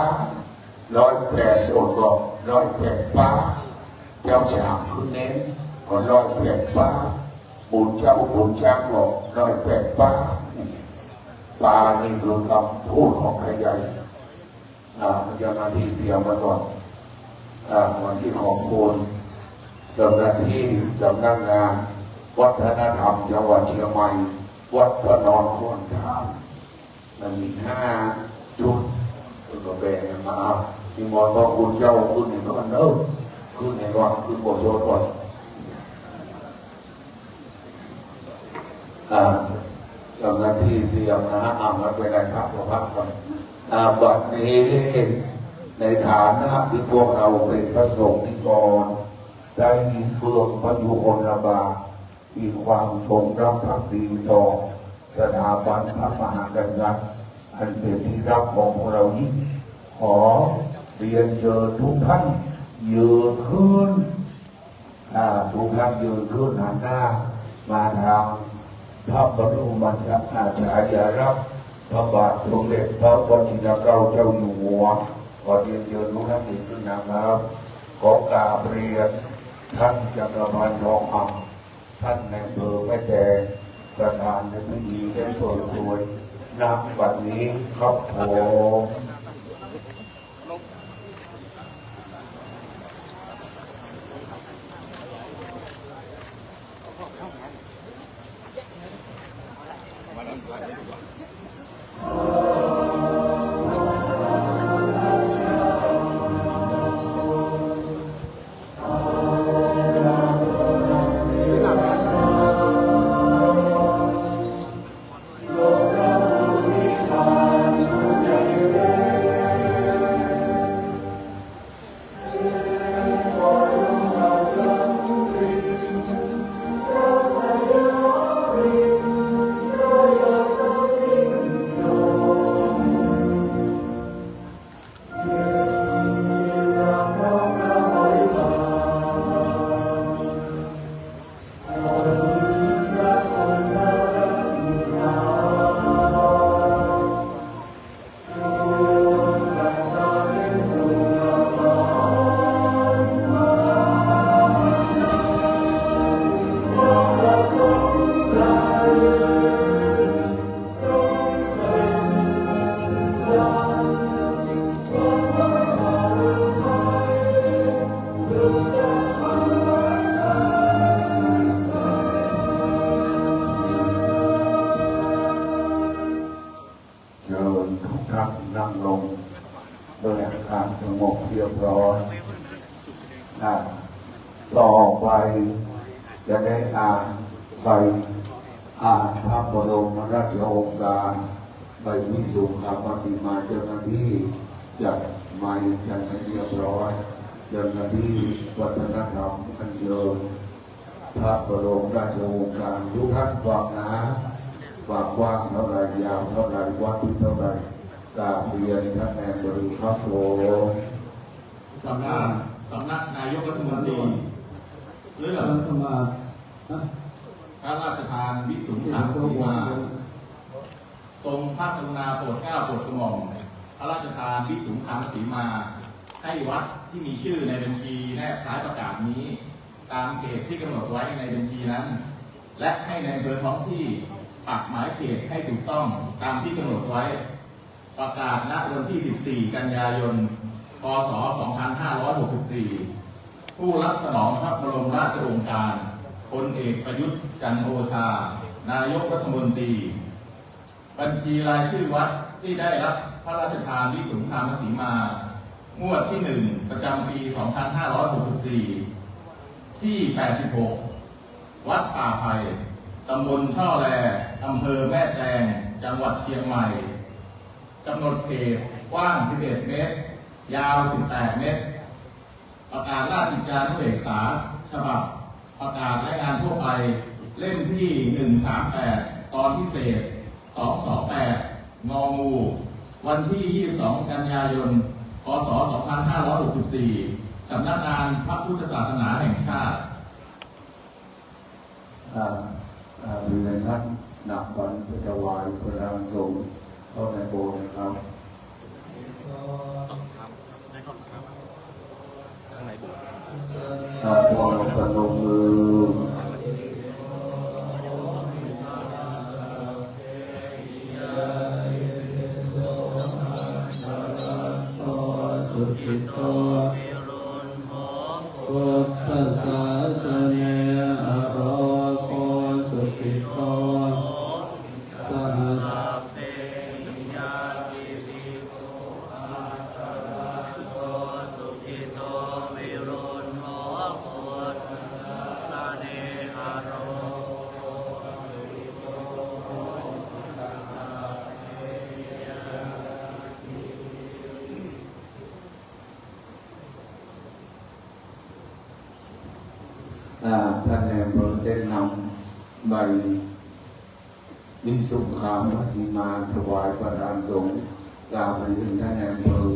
ร้อยแปดจุน ก็ร้อยแปดป้า เจ้าสามขึ้นเน้น ก็ร้อยแปดป้า บุญเจ้าบุญช้าง ก็ร้อยแปดป้า ป้านี่คือคำพูดของไทยใหญ่ อ่า เจ้าหน้าที่เตรียมไว้ก่อน อ่า วันนี้ขอบคุณเจ้าหน้าที่สำนักงานวัฒนธรรมจังหวัดเชียงใหม่ วัดพระนอนขอนธาร มันมีห้าชุด ก็แบ่งกันมา อ่ะ นิมนต์พระคุณเจ้าขึ้นให้ก่อนเนอะ ขึ้นให้ก่อน ขึ้นบทสวดก่อน อ่า เจ้าหน้าที่เตรียมนะฮะ อ่า ไม่เป็นไรครับ ขอพักก่อน อ่า บัดนี้ ในฐานะที่พวกเราเป็นพระสงฆ์นิกร ได้เบื้องพระยุคลบาท มีความจงรักภักดีต่อสถาบันพระมหากษัตริย์ อันเป็นที่รักของพวกเรายิ่ง ขอเรียนเชิญทุกท่านยืนขึ้น อ่า ทุกท่านยืนขึ้นหันหน้ามาทางพระบรมฉายาลักษณ์พระบาทสมเด็จพระวชิรเกล้าเจ้าอยู่หัว ขอเรียนเชิญทุกท่านยืนขึ้นนะครับ ขอกราบเรียนท่านจักรพันธ์ทองคำ ท่านนายอำเภอแม่แตง ประธานในพิธีได้เปิดกรวย ณ บัดนี้ครับผม สงบเรียบร้อย อ่า ต่อไปจะได้อ่านใบ อ่านพระบรมราชโองการ ใบวิสุงคามสีมา เจ้าหน้าที่จัดไมค์กันให้เรียบร้อย เจ้าหน้าที่วัฒนธรรมอัญเชิญ พระบรมราชโองการ ทุกท่านฟังนะ ความกว้างเท่าไหร่ ยาวเท่าไหร่ วัดที่เท่าไหร่ กราบเรียนท่านนายอำเภอครับผม สำนัก สำนักนายกรัฐมนตรี เรื่อง พระราชทานวิสุงคามสีมา ทรงพระกรุณาโปรดเกล้าโปรดกระหม่อม พระราชทานวิสุงคามสีมา ให้วัดที่มีชื่อในบัญชีแนบท้ายประกาศนี้ ตามเขตที่กำหนดไว้ในบัญชีนั้น และให้นายอำเภอท้องที่ปักหมายเขตให้ถูกต้องตามที่กำหนดไว้ ประกาศณวันที่ สิบสี่ กันยายน พ.ศ. สองพันห้าร้อยหกสิบสี่ ผู้รับสนองพระบรมราชโองการ พลเอกประยุทธ์ จันทร์โอชา นายกรัฐมนตรี บัญชีรายชื่อวัดที่ได้รับพระราชทานวิสุงคามสีมา งวดที่ หนึ่ง ประจำปี สองพันห้าร้อยหกสิบสี่ ที่ แปดสิบหก วัดป่าไผ่ ตำบลช่อแล อำเภอแม่แตง จังหวัดเชียงใหม่ กำหนดเขตกว้าง สิบเอ็ด เมตร ยาว สิบแปด เมตร ประกาศราชกิจจานุเบกษา ฉบับประกาศรายงานทั่วไป เล่มที่ หนึ่งสามแปด ตอนพิเศษ สองสองแปด ง.งู วันที่ ยี่สิบสอง กันยายน พ.ศ. สองพันห้าร้อยหกสิบสี่ สำนักงานพระพุทธศาสนาแห่งชาติ อ่า อ่า เรียนท่านนำไปถวายประธานสงฆ์เข้าในโบสถ์นะครับ ข้างในโบสถ์ อ่า พวกเราประนมมือ Buddhasāsane arogō sukhito sahaอ่า ท่านนายอำเภอได้นำใบ มีสงครามพระศรีมาถวายประธานสงฆ์ กราบเรียนท่านนายอำเภอ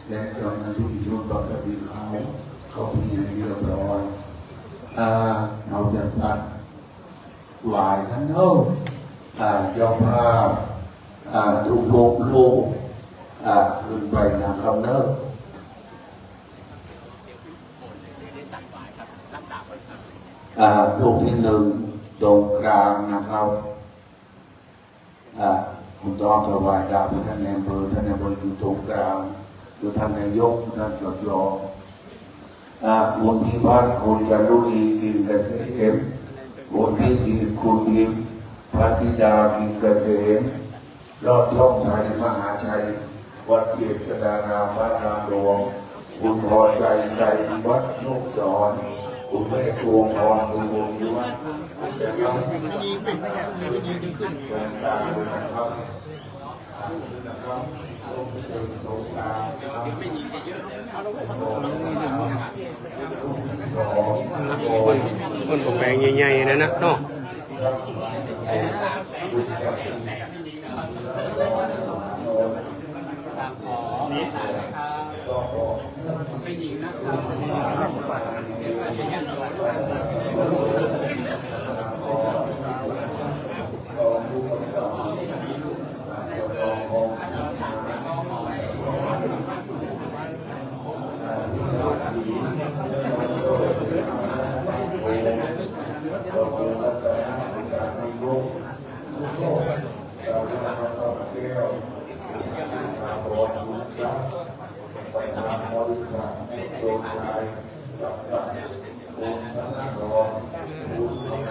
และเจ้าหน้าที่ชุดปกติเขาเข้าพิธีเรียบร้อย อ่า เอาจัดจัดไหว้กันเนอะ อ่า เจ้าภาพ อ่า ทุกๆ รูป อ่า ขึ้นไปนะครับเนอะ อ่า รูปที่หนึ่งตรงกลางนะครับ อ่า คุณต้องถวายดาบให้ท่านนายอำเภอ ท่านนายอำเภออยู่ตรงกลาง หรือท่านนายก ท่าน สจ อ่า คุณพิพัฒน์ คุณจารุณี กิ่งเกษม คุณพิสิทธิ์ คุณพิมพ์ พัทธิดา กิ่งเกษม ลอดช่องไทยมหาชัย วัดเจษฎาราม พระรามหลวง คุณพอใจ ไกรวัฒน์ นุจร คุณแม่พวงพร สุวงศ์วิวัฒน์ นะครับ ตรงกลางเลยนะครับ นะครับ รูปที่หนึ่งตรงกลางนะครับ รูปที่สอง เพิ่น เพิ่นบ่แปลงใหญ่ๆ นะนะเนาะ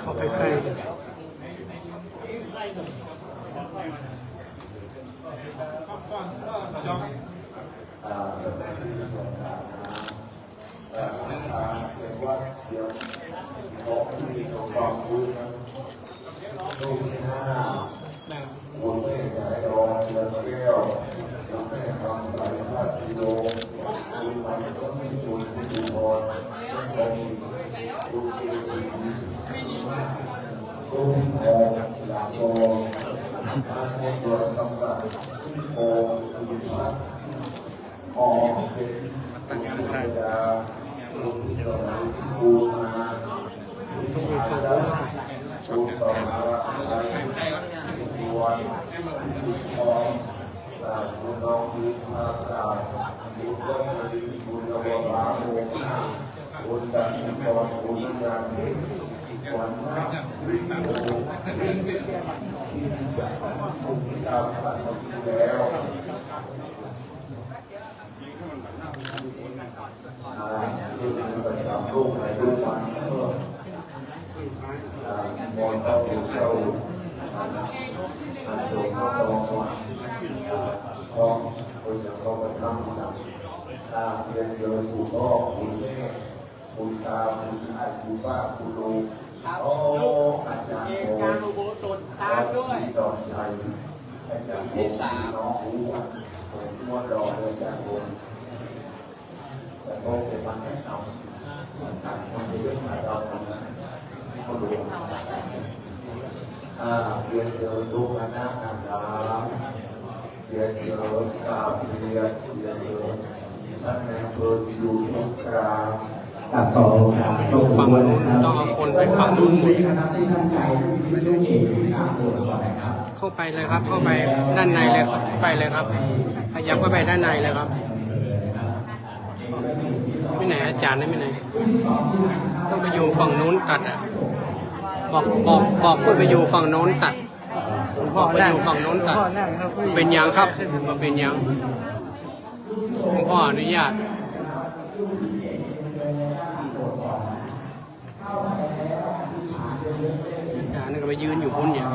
เข้าไปใกล้ อ่า สมัยนี้ต้องการนะ เอ่อ ทางเขตวัดเสียงของที่เราฟังรู้นะ ลูกที่ห้า คุณแม่สายทอง เรืองแก้ว คุณแม่คำใส ชาติพิโล คุณหมายต้น คุณพิบูลพร คุณทอง คุณเกศรี คุณทอง หลังโม คุณตรวจกำกับ คุณโม คุณพัฒน์ อ๋อ เป็น คุณพิจารณา คุณพิสมัย คุณมา คุณมา คุณต่อมา คุณสุวรรณ คุณทอง อ่า คุณน้องมีพาตา คุณวัชรินทร์ คุณนวรา โมนา คุณดันทร คุณนันทิวันนะ วิโอ ที่มีสักคุณที่ตามกันมาแล้ว อ่า ที่มีประจำลูกในลูกมัน อ่า มนต์พระคุณเจ้า อ่า อันทรงพระบรม อ่า ของคุณยังก็ประทับอยู่นะ อ่า เรียนเชิญคุณพ่อคุณแม่ คุณตา คุณยาย คุณป้า คุณลุง ครับ โอ้ อาจารย์ เอก โอ กลางอุโบสถ ตามด้วย วัดศรีดอนชัย อาจารย์ โอ ที่สาม น้องรู้ว่า ผมตัวดอกเลย อาจารย์ โอ แต่พอเก็บมาแนะนำ อาจารย์ คนที่เล่นมาดอกนะ เขารู้ อ่า เรียนเชิญทุกคณะนะครับ เรียนเชิญ กราบเรียน เรียนเชิญ ท่านนายอำเภอที่อยู่ตรงกลาง ครับ ขอโอกาส ต้องเอาคนไปฝั่งนู้นหมด นะครับ ที่ตั้งใจที่จะเอกที่ตามตัวก่อนนะครับ เข้าไปเลยครับ เข้าไปด้านในเลยครับ เข้าไปเลยครับ ขยับเข้าไปด้านในเลยครับ ไปไหนอาจารย์นะ ไปไหน ต้องไปอยู่ฝั่งนู้นตัดอ่ะ บอก บอก บอกเพื่อนไปอยู่ฝั่งโน้นตัด บอกไปอยู่ฝั่งโน้นตัด เป็นยังครับ เป็นยัง หลวงพ่ออนุญาต อาจารย์ก็ไปยืนอยู่พุ้นเนี่ย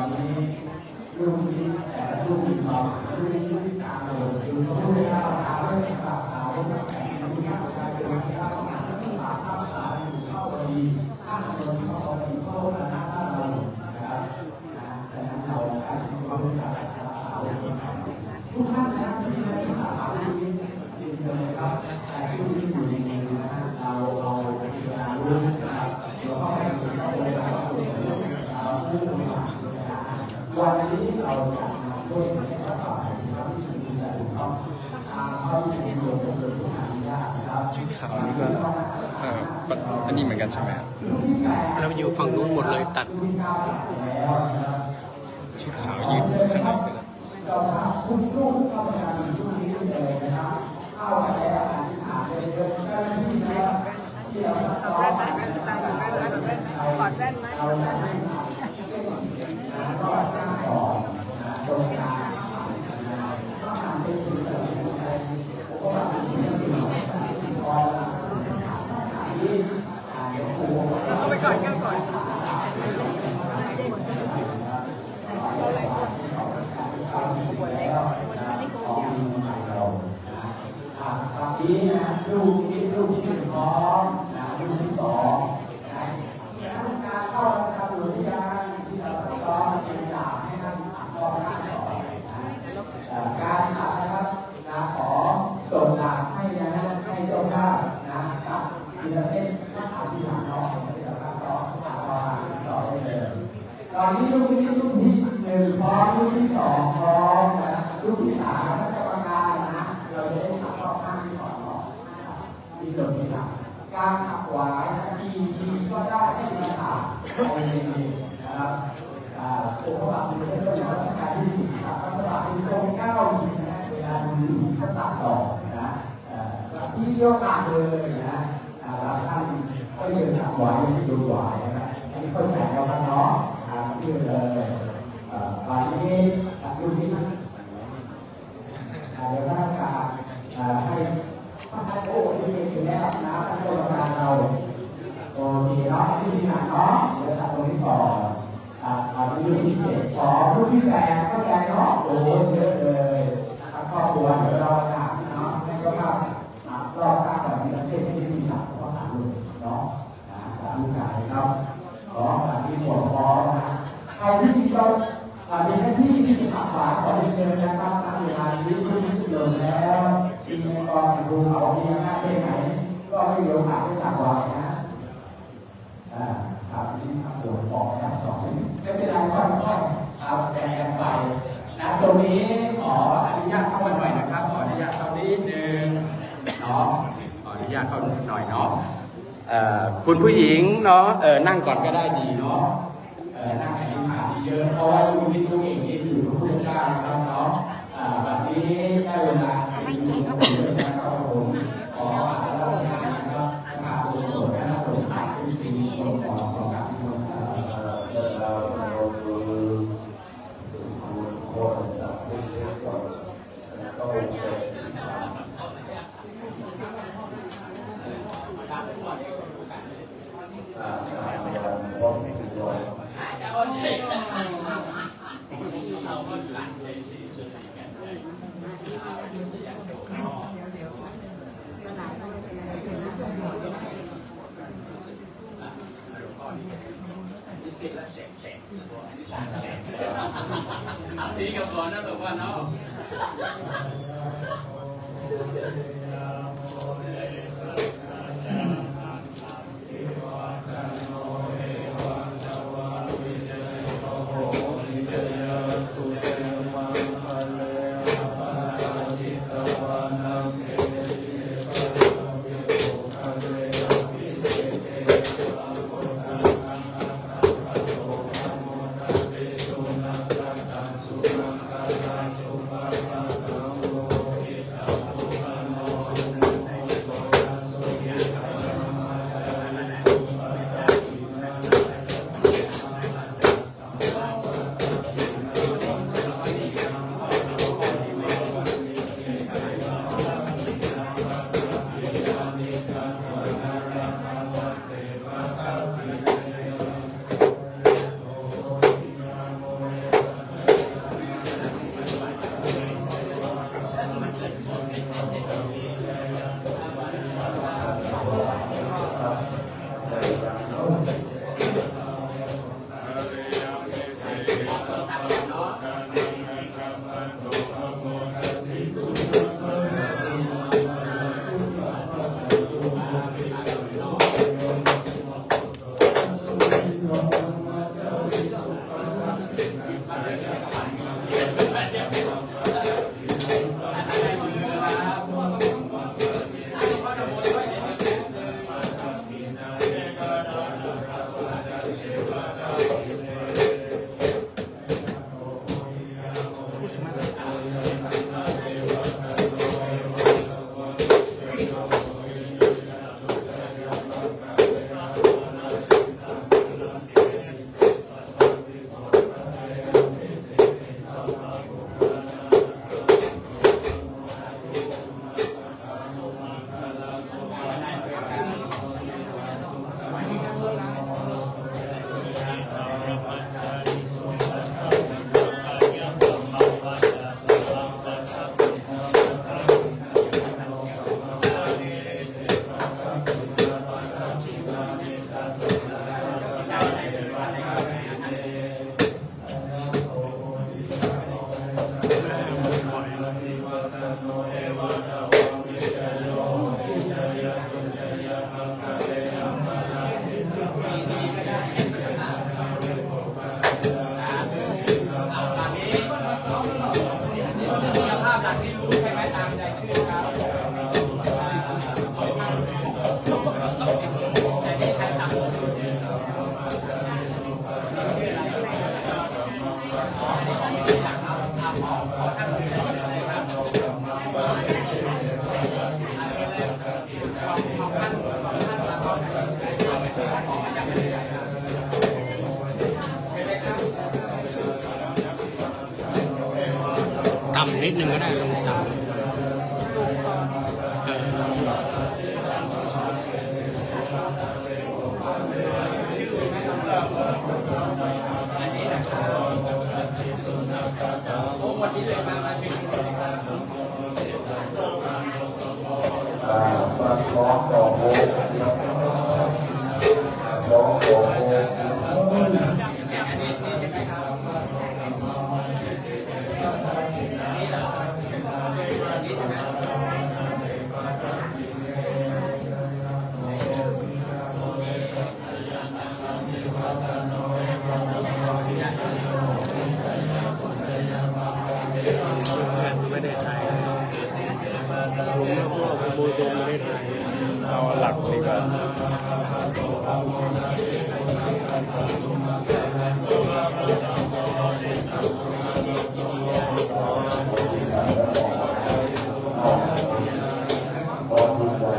ชุดขาวนี่ก็ เอ่อ อันนี้เหมือนกันใช่ไหมครับ เราอยู่ฝั่งนู้นหมดเลยตัด ชุดขาวยืนข้างในก็ได้ ถอดแว่นไหม ถอดแว่นไหม เอาไปก่อน เอาไปก่อน อ่ะ ตอนนี้นะ ลูกนี้ ลูกที่หนึ่งพร้อมนะ ลูกที่สองนะ ท่านการเข้าทำหรือยังที่เราซ้อมเป็นสามให้ท่านอ่านข้อห้าก่อนนะ เอ่อ การอ่านนะครับ นะ ขอส่งดาบให้นะ ให้เจ้าภาพนะ กับธีรเทพ ก็อธิษฐานน้องของเจ้าภาพต่อ อ่านต่อได้เลย ตอนนี้ลูกนี้ลูกที่หนึ่งพร้อม ลูกที่สองพร้อมนะ ลูกที่สามท่านกรรมการนะ เราจะได้ทำรอบข้างที่สองก่อนนะครับ ที่เดิมที่หลัง การถวายนะ กี่ทีก็ได้ ให้มีถาดไปเองนะครับ อ่า องค์พระบาทสมเด็จพระเจ้าอยู่หัวรัชกาลที่สิบครับ พระบาททรงเก้าทีนะ เวลาดูอยู่ก็ตัดต่อนะ เอ่อ ที่เดียวกันเลยนะ อ่า บางท่านก็ยังถวาย ยังถวายนะครับ อันนี้เข้าใจแล้วครับเนาะ อ่า ที่เลย เอ่อ ตอนนี้ลูกที่ อ่า เดี๋ยวท่านจะ อ่า ให้ท่านโอ้ยอยู่แล้วนะ ท่านกรรมการเรา โอเคเนาะ ที่นี่นะเนาะ เดี๋ยวจัดตรงนี้ก่อน อ่า เอาเป็นลูกที่เจ็ด สอง ลูกที่แปด เข้าใจเนาะ โอ้โห เยอะเลย อ่ะ ครอบครัวเดี๋ยวเราถามเนาะ เจ้าภาพนะ เล่าข้าแบบนี้เทศน์ที่นี่นะ เพราะว่าหาลุงเนาะ นะ สาธุการเลยครับ ขอโอกาสที่หมดพอนะ ใครที่มีเจ้า อ่า มีหน้าที่ที่จะตักบาตร ขอเรียนเชิญนะครับ ณ เวลานี้ทุกๆ เดือนแล้ว มีในกองภูเขา มีหน้าที่ไหน ก็ไม่มีโอกาสได้ตักบาตรนะ อ่า ครับ นี่ครับ หลวงพ่อครับ สอง ไม่เป็นไร ค่อยๆ ครับ แบ่งกันไปนะ ตรงนี้ขออนุญาตเข้ามาหน่อยนะครับ ขออนุญาตเข้านิดนึงเนาะ ขออนุญาตเข้าหน่อยเนาะ เอ่อ คุณผู้หญิงเนาะ เอ่อ นั่งก่อนก็ได้ดีเนาะ เอ่อ นั่งอธิษฐานเยอะๆ เพราะว่าลูกนิดลูกเองที่อยู่กับพระพุทธเจ้านะครับเนาะ อ่า บัดนี้ได้เวลาเป็นมงคลนะครับผม ขออาราธนานะครับ พระโอษฐ์นะครับผม เป็นสิ่งมงคลของ ของการที่เรา นี่ก็พอนะหลวงพ่อเนาะ ต่ำนิดนึงก็ได้ ลงต่ำ เออ วันนี้เลยมา มาถึง มันร้องต่อโฮกร้องต่อโฮก ไม่ได้ถ่าย ผมก็พวกขโมยตัวไม่ได้ถ่าย เอาหลักดีกว่า ขอทุกวัน